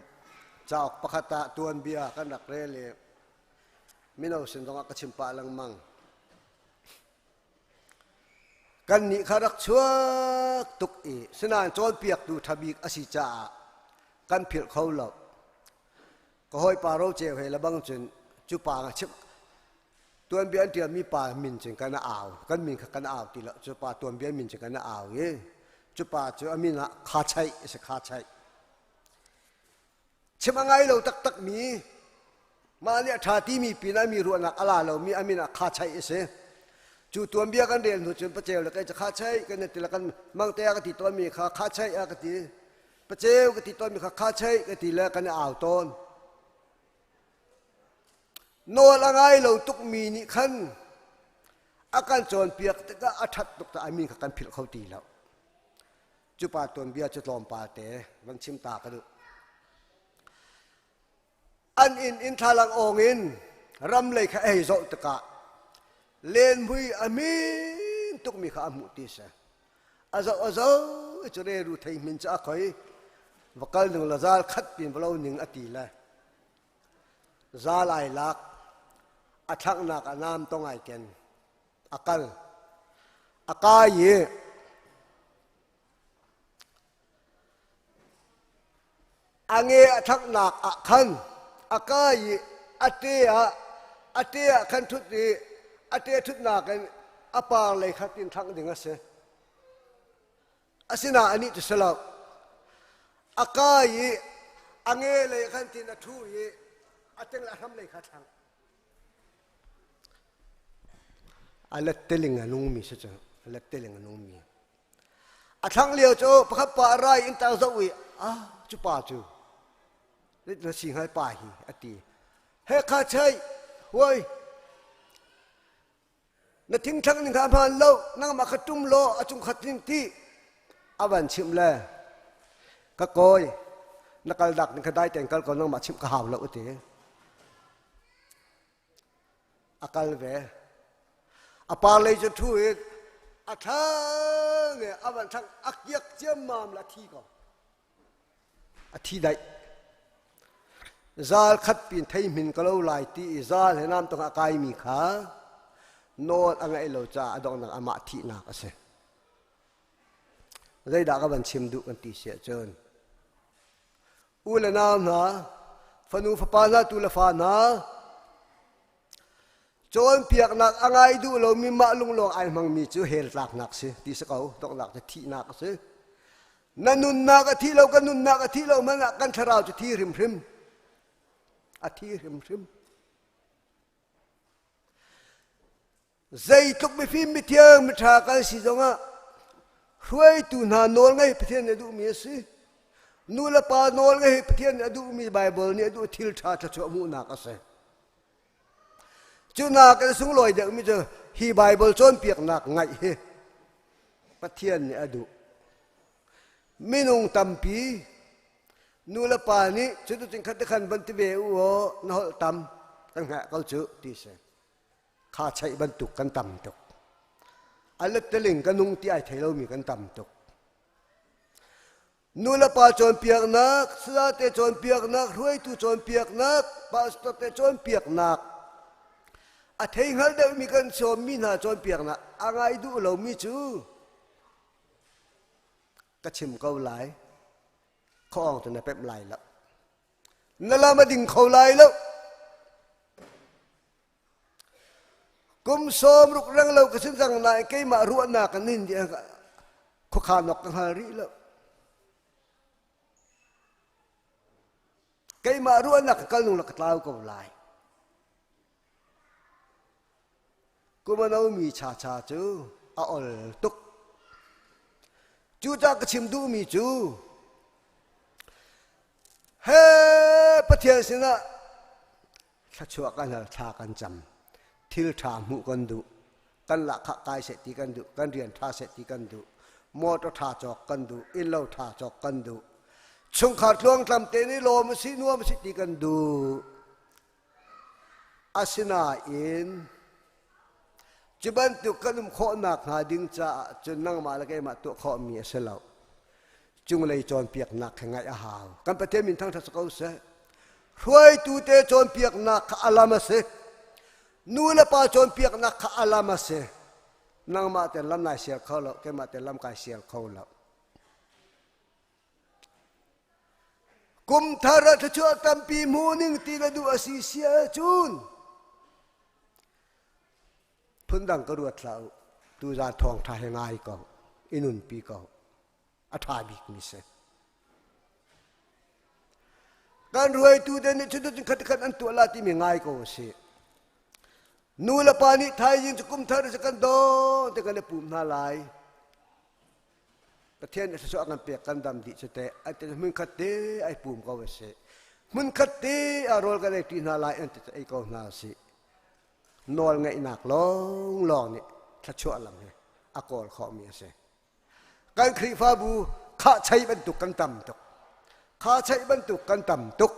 cauk pakhat ah tuanbia kan rak rel i mino sin zongah ka chim pah lengmang. Kan nih kha rak chuak tuk i sinain cawnpiaktu ṭha bik a si caah kan philh kho lo. Ka hawipa Roceu he lebang cun cu pa nga chim tuanbia an ṭialmi pa min cun kan au kan min kha kan au ti lo cu pa tuanbia min cun kan au i cu pa cu a min ah Kha Chaih a si Kha Chaih chim a ngai lo taktak mi mah nih a ṭha timi pinah mi ruahnak a la lomi a min ah Kha Chaih a si cu tuanbia kan rel hnu cun paceu le kei cu Kha Chaih kan ti le kan mangte a ka ti tawnmi kha Kha Chaih a ka ti paceu ka ti tawnmi kha Kha Chaih ka ti le kan i au tawn Nawl a ngai lo tukmi nih khan a kan cawnpiak tikah a ṭhat tuk caah mi kha kan philh kho ti lo. Cu pa tuanbia cu tlawmpal te van chim ta ka duh. An inn in thlalang awng in ram lei kha ei zoh tikah lenmui a min tukmi kha a hmuh ti si. A zoh a zoh i cu reru thei hmin cu a khoi va kal ning la zal khat pin va lo ning a ti le Zal ai lak, a thlaknak ah naam tong ai ken. A kal. A kai i a nge a thlaknak ah khan a kai i a te ah a te ah khan ṭhut i a te ṭhutnak in a par lei khat in thlak ding a si. Asinain anih cu si lo. A kai i a nge lei khan tin a ṭhu i a teng le a hram lei kha a thlang. A letteling a nungmi si cu. A letteling a nungmi. A thlang lio cu pakhat pa a ra i inn tang zoh i ah cu pa cu na si hngal pa hi a ti. He kha chei huai Na thingthlang ning kha a hmaan lo, nangmah kha ṭum law a cung khat ning ti a van chimh le ka kawi na kal dak ning kha dai tein kal ko nangmah chimh ka hau lo a ti. A kal ve. A par lei cu ṭhu in a thang i a van thang a kiak ciammam le a thi ko. A thi daih. Zal khat pin thei hmin ka lo lai ti i zal he nam tong a kaimi kha nawl a ngaih lo caah a donghnak amah thihnak a si. Zeidah ka van chim duh kan ti si ahcun u le nau hna, fanu fapa hna, tu le fa hna, cawnpiaknak a ngai duh lomi mah lunglawng ai hmangmi cu hell tlaknak si ti si ko donghnak cu thihnak a si na nunnak a thi lo kan nunnak a thi lo hmanh ah kan thlarau cu thi hrimhrim a thi hrimhrim zeitluk mifim mithiang miṭha kan si zongah hruaitu hna nawl ngei Pathian nih a duhmi a si nu le pa nawl ngei Pathian nih a duhmi Baibal nih a duh thil ṭha thluachuah hmuhnak a si Cu nak in sunglawi deuhmi cu hi Baibal cawnpiaknak ngaih hi Pathian nih a duh. Minung tampi nu le pa nih cuticun khat te khan van ti ve u aw na holh tam kan hngah ko cu ti si. Kha chaih bantuk kan tam tuk. A letteling ka nung ti ai thei lomi kan tam tuk. Nulepa cawnpiaknak, salate cawnpiaknak, hruaitu cawnpiaknak, pastor te cawnpiaknak, a thei hngal deuhmi kan sawmmi hna cawnpiaknak a ngai duh lomi cu ka chim ko lai. Khuaawng cu na pemh lai lo. Na lam a ding kho lai lo. Kum sawm ruk reng lo ka sin cang nain keimah ruahnak in nin khuakhan awk ka hngal rih lo. Keimah ruahnak ka kal nung la ka tlau ko lai. Kum a nomi cha cha cu a ol tuk. Cucaah ka chim duhmi cu he Pathian sinah thluachuah kan hal thla kan cam thil ṭha hmuh kan duh kan lahkhah kai seh ti kan duh kan rian ṭha seh ti kan duh motor ṭha cawk kan duh innlo ṭha cawk kan duh chungkhar tluangtlam te nih lawm a si nuam a si ti kan duh asinain cu bantuk kan um khawhnak hnga ding caah cun nangmah le keimah tuah khawhmi a si lo cunglei cawnpiaknak kha ngaih a hau. Kan Pathian min thangṭhat si ko seh. Hruaitu te cawnpiaknak kha alam a si. Nu le pa cawnpiaknak kha alam a si. Nangmah ten lam nai sial kho lo, keimah ten lam kai sial kho lo. Kum thar ah thluachuah tampi hmu ning ti na duh a si sia cun phundang ka ruat hlah u. Tuzaan thawngṭha he ngai ko, i nunpi ko. A ṭha bikmi si. Kan ruaitu te nih cuticun khat khat an tuah la timi ngai ko a si. Nu le pa nih thaizing cu kum thar cu kan daw te kan i pum hna lai. Pathian nih thluachuah kan pek kan dam dih cu teh an ti hmun khat te ai pum ko a si. Hmun khat te ah rawl kan ei ṭi hna lai an ti ei ko hna a si. Nawl ngeihnak lawnglawng nih thluachuah lam hi a kawl khawhmi a si. Kan Khrihfabu khahchei bantuk kan tam tuk. Khahchei bantuk kan tam tuk.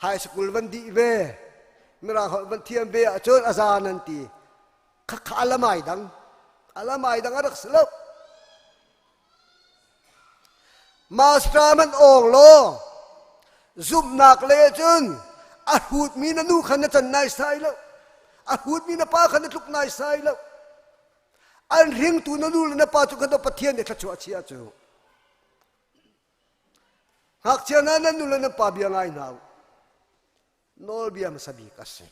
High school van dih ve, mirang holh van thiam ve ahcun a za nan ti. Khakha alamai dang. Alamai dang a rak si lo. Master man awng law zumhnak le cun a hrutmi na nu kha na can nai sai lo. A hrutmi na pa kha na tluk nai sai lo. An hringtu na nu le na pa cu kha Pathian nih thluachuah chia cu. Ngakchia hna nan nu le nan pa bia ngai hna u. Nawlbia hmasa bik a si.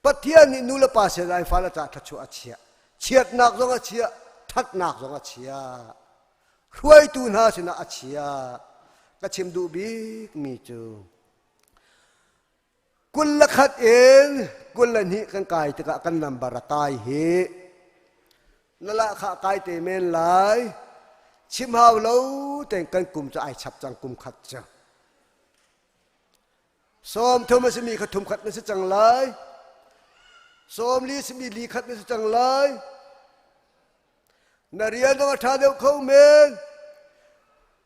Pathian nih nu le pa sin ai fale ca thluachuah a chiah. Chiatnak zong a chiah, thatnak zong a chiah. Hruaitu hna sinah a chiah. Ka chim duh bikmi cu 21 in 22 kan kai tikah kan number a kai hi na lahkhah kai te men lai chim hau lo ten kan kum cu ai chap cang kum khat cu 30 a simi kha thum khat na si cang lai 40 a simi li khat na si cang lai Na rian zong a ṭha deuh kho men.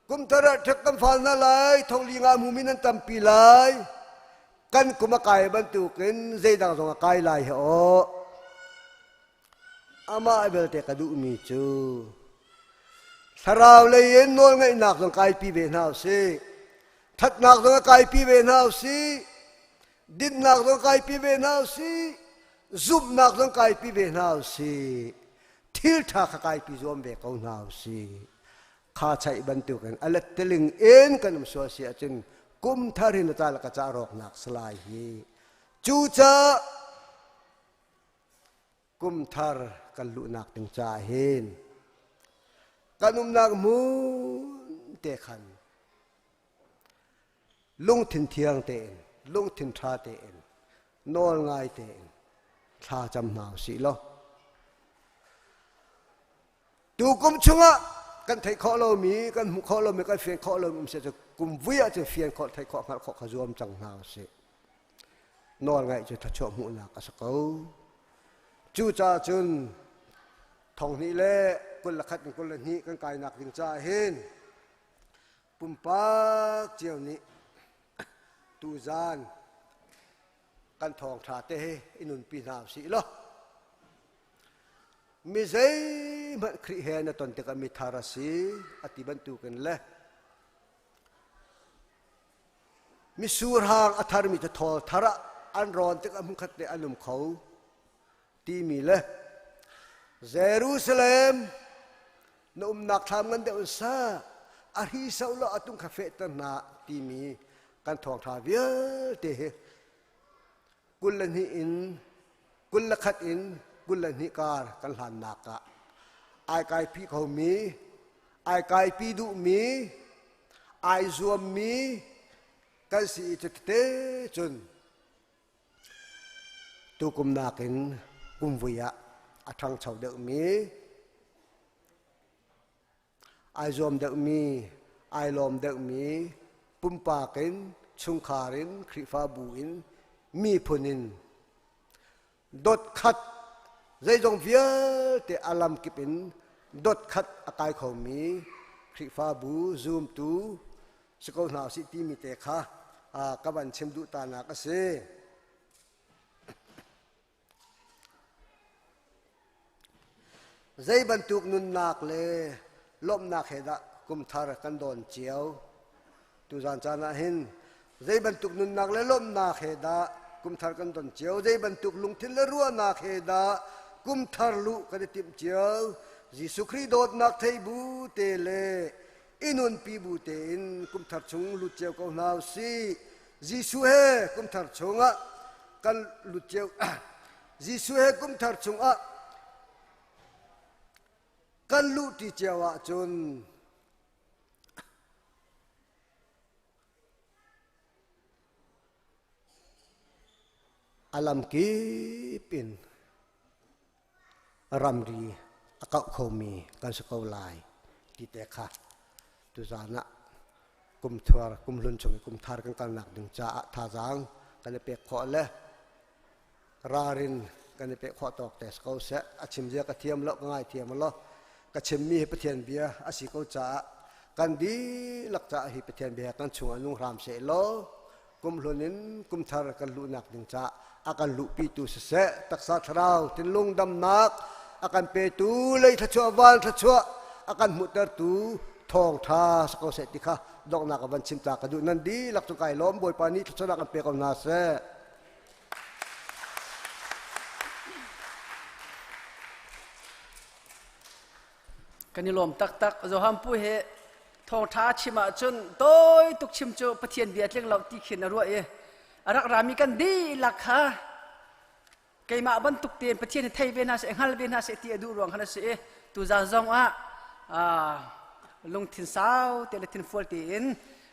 Kum thar ah ṭhek kan fal hna lai, thongli nga hmumi nan tampi lai. Kan kum a kai bantukin zeidang zong a kai lai he aw. Amah belte ka duhmi cu thlarau lei in nawlngaihnak zong kaipi ve hna usih. Ṭhatnak zong a kaipi ve hna usih. Dinnak zong kaipi ve hna usih. Zumhnak zong kaipi ve hna usih. Thil ṭha kha kaipi zuam ve ko hna usih. Kha chaih bantukin a letteling in kan um sual si ahcun kum thar hin na ca le ka ca rawknak salai hi. Cucaah kum thar kan luhnak ding caah hin kan umnak hmun te khan lungthin thiang tein lungthin ṭha tein nawl ngai tein thla cam hna usih law tukum chungah kan theih khawh lomi kan hmuh khawh lomi kan fian khawh lomi um seh cu kum vui ah cun fian khawh theih khawh hngalh khawh kha zuam cang hna usih nawl ngaih cu thluachuah hmuhnak a si ko cucaah cun 2021 in 22 kan kainak ding caah hin Pumpak cio nih tuzaan kan thawngṭha te hi i nunpi hna usih law mi zeihmanh Khrih he na ton tikah mi thar a si a ti bantukin le misur hang a tharmi cu thawl thar ah an rawn tikah hmunkhat te an um kho timi le Jerusalem na umnak thlam ngan deuh in sa a hri so lo atung kha fehter hna timi kan thawngtha vialte hi. 22 in 21 in 22 kar kan hlannak ah ai kaipi khomi, ai kaipi duhmi, ai zuammi kan si i cutete cun tukum nakin kumvui ah a ṭhangcho deuhmi, ai zuam deuhmi, ai lawm deuhmi, pumpak in, chungkhar in, Khrihfabu in, miphun in dot khat zeizong vialte a lamkip in dot khat a kai khomi Khrihfabu zumtu si ko hna usih timi te kha ka van chim duh ta nak a si. Zei bantuk nunnak le lawmhnak he dah kumthar kan dawn cio? Tuzan caan ah hin zei bantuk nunnak le lawmhnak he dah kumthar kan don cio? Zei bantuk lungthin le ruahnak he dah kumthar luh kan i timh cio? Jesuh Khrih dawtnak thei bu te le i nunpi bu tein kumthar chung lut cio ko hna usih. Jesuh he kumthar chungah kan lut cio. Jesuh he kumthar chungah kan luhṭi cio ahcun a lamkip in ramri a kauh khomi kan si ko lai ti te kha tuzaan ah kumthuar kumhlun chung i kumthar kan kalnak ding caah thazaang kan i pek khawh le ralrin kan i pek khawh tawk te si ko seh. A chim zia ka thiam lo, ka ngai thiam lo. Ka chimmi hi Pathian bia a si ko caah kan dihlak caah hi Pathian bia kan chungah nung hram seh law kumhlun in kumthar kan luhnak ding caah a kan luhpitu siseh, taksa thlarau thinlung damnak a kan petu, lei thluachuah van thluachuah a kan hmuhtertu thawngṭha si ko seh ti kha donghnak a van chim ta ka duh. Nan dihlak cu kai lawm. Bawipa nih thluachuahnak kan pe ko hna seh.
Kan i lawm taktak. Johan Pu he thawngṭha chim ahcun tawi tuk chim cu Pathian bia tling lo ti khin a ruah i a rak rami kan dihlak kha keimah bantuk tein Pathian hi thei ve hna seh, hngal ve hna seh ti a duh ruang khan a si i tuzaan zong ah lungthin sau te le thinfual tein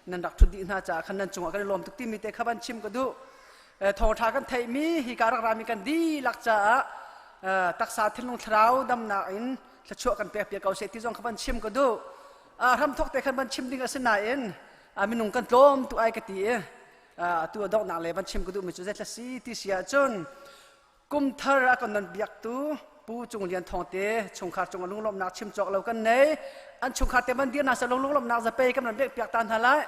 nan rak ṭhut dih hna caah khan nan cungah kan i lawm tuk timi te kha van chim ka duh. Thawngṭha kan theihmi hi ka rak rami kan dihlak caah taksa thinlung thlarau damnak in thluachuah kan pek piak ko seh ti zong kha van chim ka duh. Hramthok te khan van chim ding a si nain minung kan tlawm tu ai ka ti i atu a donghnak le van chim ka duhmi cu zeithla si ti si ahcun kumthar a kan non biaktu Pu Cung Lian Thawng te chungkhar cung lunglawmhnak chim cawk lo kan nei. An chungkhar te van dir hna seh lunglawmhnak zapei kan ran biak piak ta hna lai.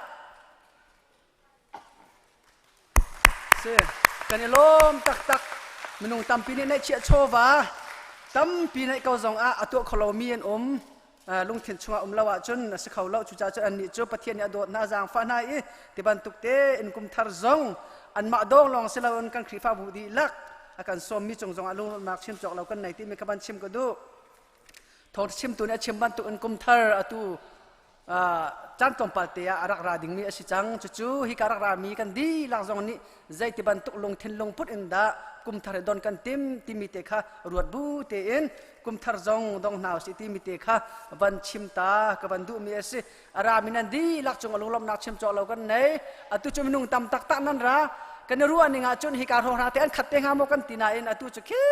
Si, kan i lawm taktak. Minung tampi nih neihchiah chawva tampi neih ko zong ah a tuah kho lomi an um. Lungthin chungah um lo ahcun a si kho lo. Cucaah cun annih cu Pathian nih a dawt hna, zaangfah hna i ti bantuk te in kum thar zong anmah dawng lawng si loin kan Khrihfabu dihlak a kan sawmmi cung zong ah lunglawmhnak chim cawk lo kan nei timi kha van chim ka duh. Thawngṭha chimtu nih a chim bantuk in kum thar atu caan tlawmpal te ah a rak ra dingmi a si cang. Cucu hika rak rami kan dihlak zong nih zeiti bantuk lungthin lungput in dah kumthar hi don kan tim timi te kha ruat bu tein kumthar zong dong hna usih timi te kha van chim ta ka van duhmi a si. A rami nan dihlak cung a lunglawmhnak chim cawk lo kan nei. Atu cu minung tam taktak nan ra. Kan i ruah ning ahcun hika hrawng hna te an khat te hnga maw kan ti nain atu cu khi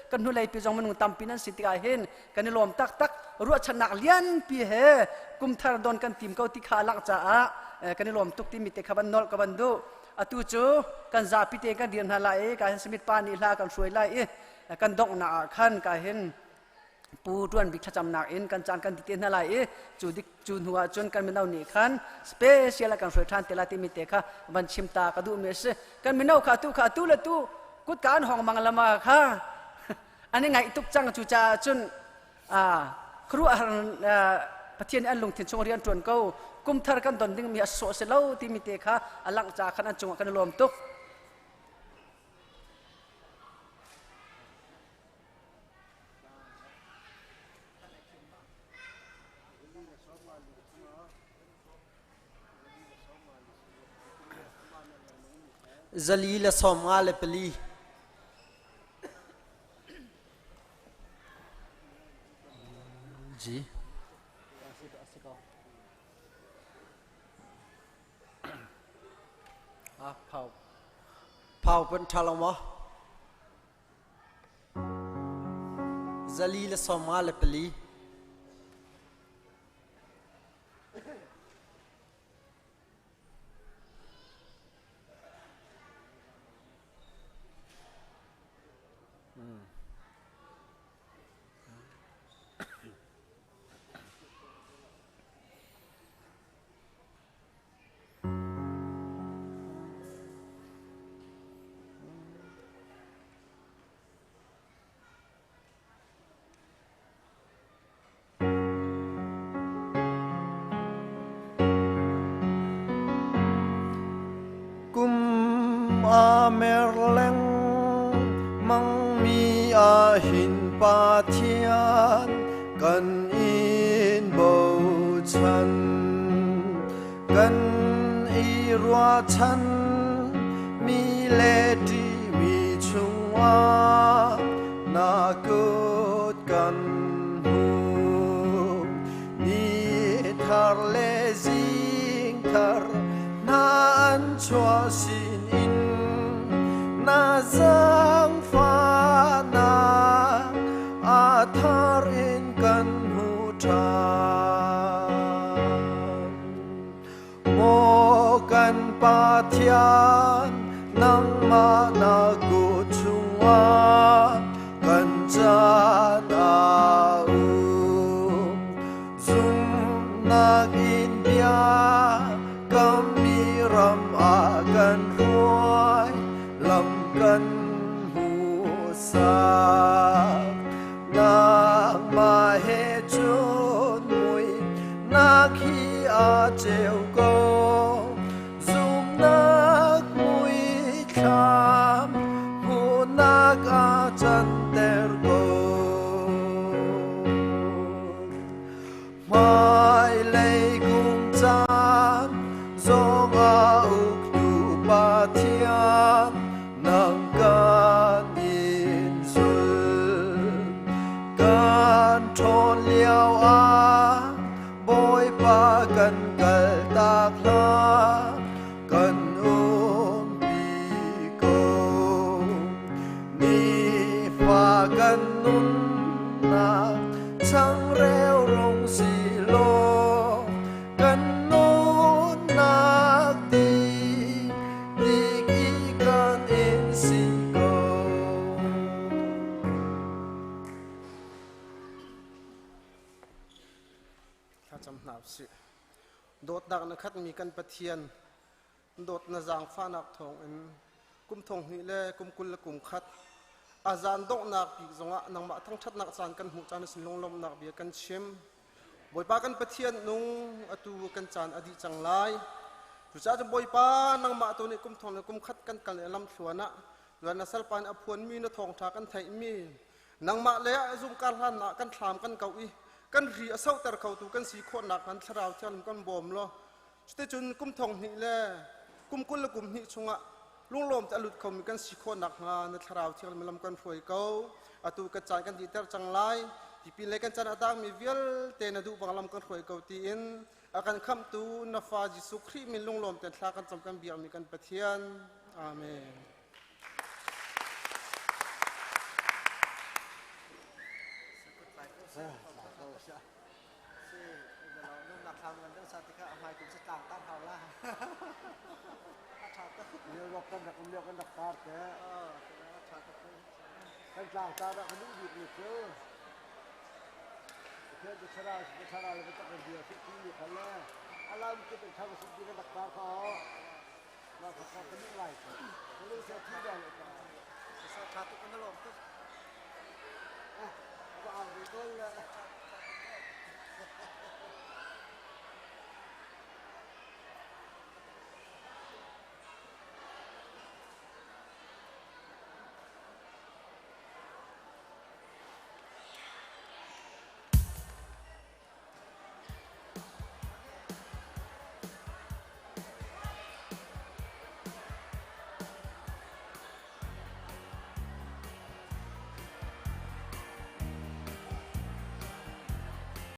kan hnulei pi zong minung tampi nan si tikah hin kan i lawm taktak. Ruahchannak lianpi he kumthar don kan tim ko ti kha a langh caah kan i lawm tuk timi te kha van nolh ka van duh. Atu cu kan zapi te kan dir hna lai i ka hin Smith pa nih hla kan hruai lai i kan donghnak ah khan ka hin Pu Tuan Bik thlacamnak in kan caan kan ti te hna lai i cu dik cu hnu ah cun kan mino nih khan special ah kan hruai ṭhan te lai timi te kha van chim ta ka duhmi a si. Kan mino kha tu kha tu le tu kutka an hong mang lama kha an i ngaih tuk cang. Cu caah cun khuaruahhar Pathian an lungthin chung rian ṭuan ko. Kumthar kan don dingmi a sawh si lo timi te kha a langh ca khan an cungah kan i lawm tuk.
424. G.
Ah, phau. Phau pen ṭha lo maw? 454. Kum a mer lengmang mi ah hin Pathian kan in bochan. Kan i ruahchan mi le ṭihmi chungah na kut kan hmuh. Ni thar le zing thar hna an chuah sinin na zaangfahnak a thar in kan hmu ṭhan. Maw kan Pathian, nangmah na kut chungah kan caan a um. Zumhnak in bia kammi ram ah kan hruai, lam kan hmuhsak. Nangmah he cun muihnak hi a ceu ko. Zumhnak muithlam hmuhnak a canter ko. Hmailei kum caan zong ah uktu Pathian nang kan in zul. Kan ṭhawn lio ah Bawipa kan kaltak hlah, kan umpi ko. Nifa kan nunnak changreu rung si law, kan nunnak ti dik i kan in si ko.
Thlacam hna usih. Dawtnak na khatmi kan Pathian, dawt na zaangfahnak thawngin kum thong hnih le kum 21 a zan donghnak bik zongah nangmah thangṭhatnak caan kan hmuh caan sin lunglawmhnak bia kan chim. Bawipa kan Pathian nung atu kan caan a dih cang lai. Cucaah cun Bawipa nangmah tu nih kum thong le kum khat kan kal i lamthluan ah tuan na salpa nih a phuanmi na thawngṭha kan theihmi nangmah le a zum kar hlan ah kan thlam kan kau i kan ri a sohter khotu kan si khawhnak han thlarau thianglim kan bawm law cuticun kum thong hnih le kum 22 chungah lunglawm te a lut khomi kan si khawhnak hnga na thlarau thianglim lam kan hruai ko. Atu kan caan kan dihter cang lai. Tipil le kan caan a tangmi vialte na duh bang lam kan hruai ko tiin a kan khamhtu na fa Jesuh Khrih min lunglawm ten thla kan cam kan biakmi kan Pathian. Amen.
Kan tlang ta dah kan duh bik mi cu Pathian cu thlarau si thlarau le biatak in bia si ti mi kha le alam kip in thang si ti kan rak tar kha ma kha kha kan duh lai ko kan lung sia thi da le ka
Sa tha tuk kan lawm tuk.
Eh ba au ve ko le.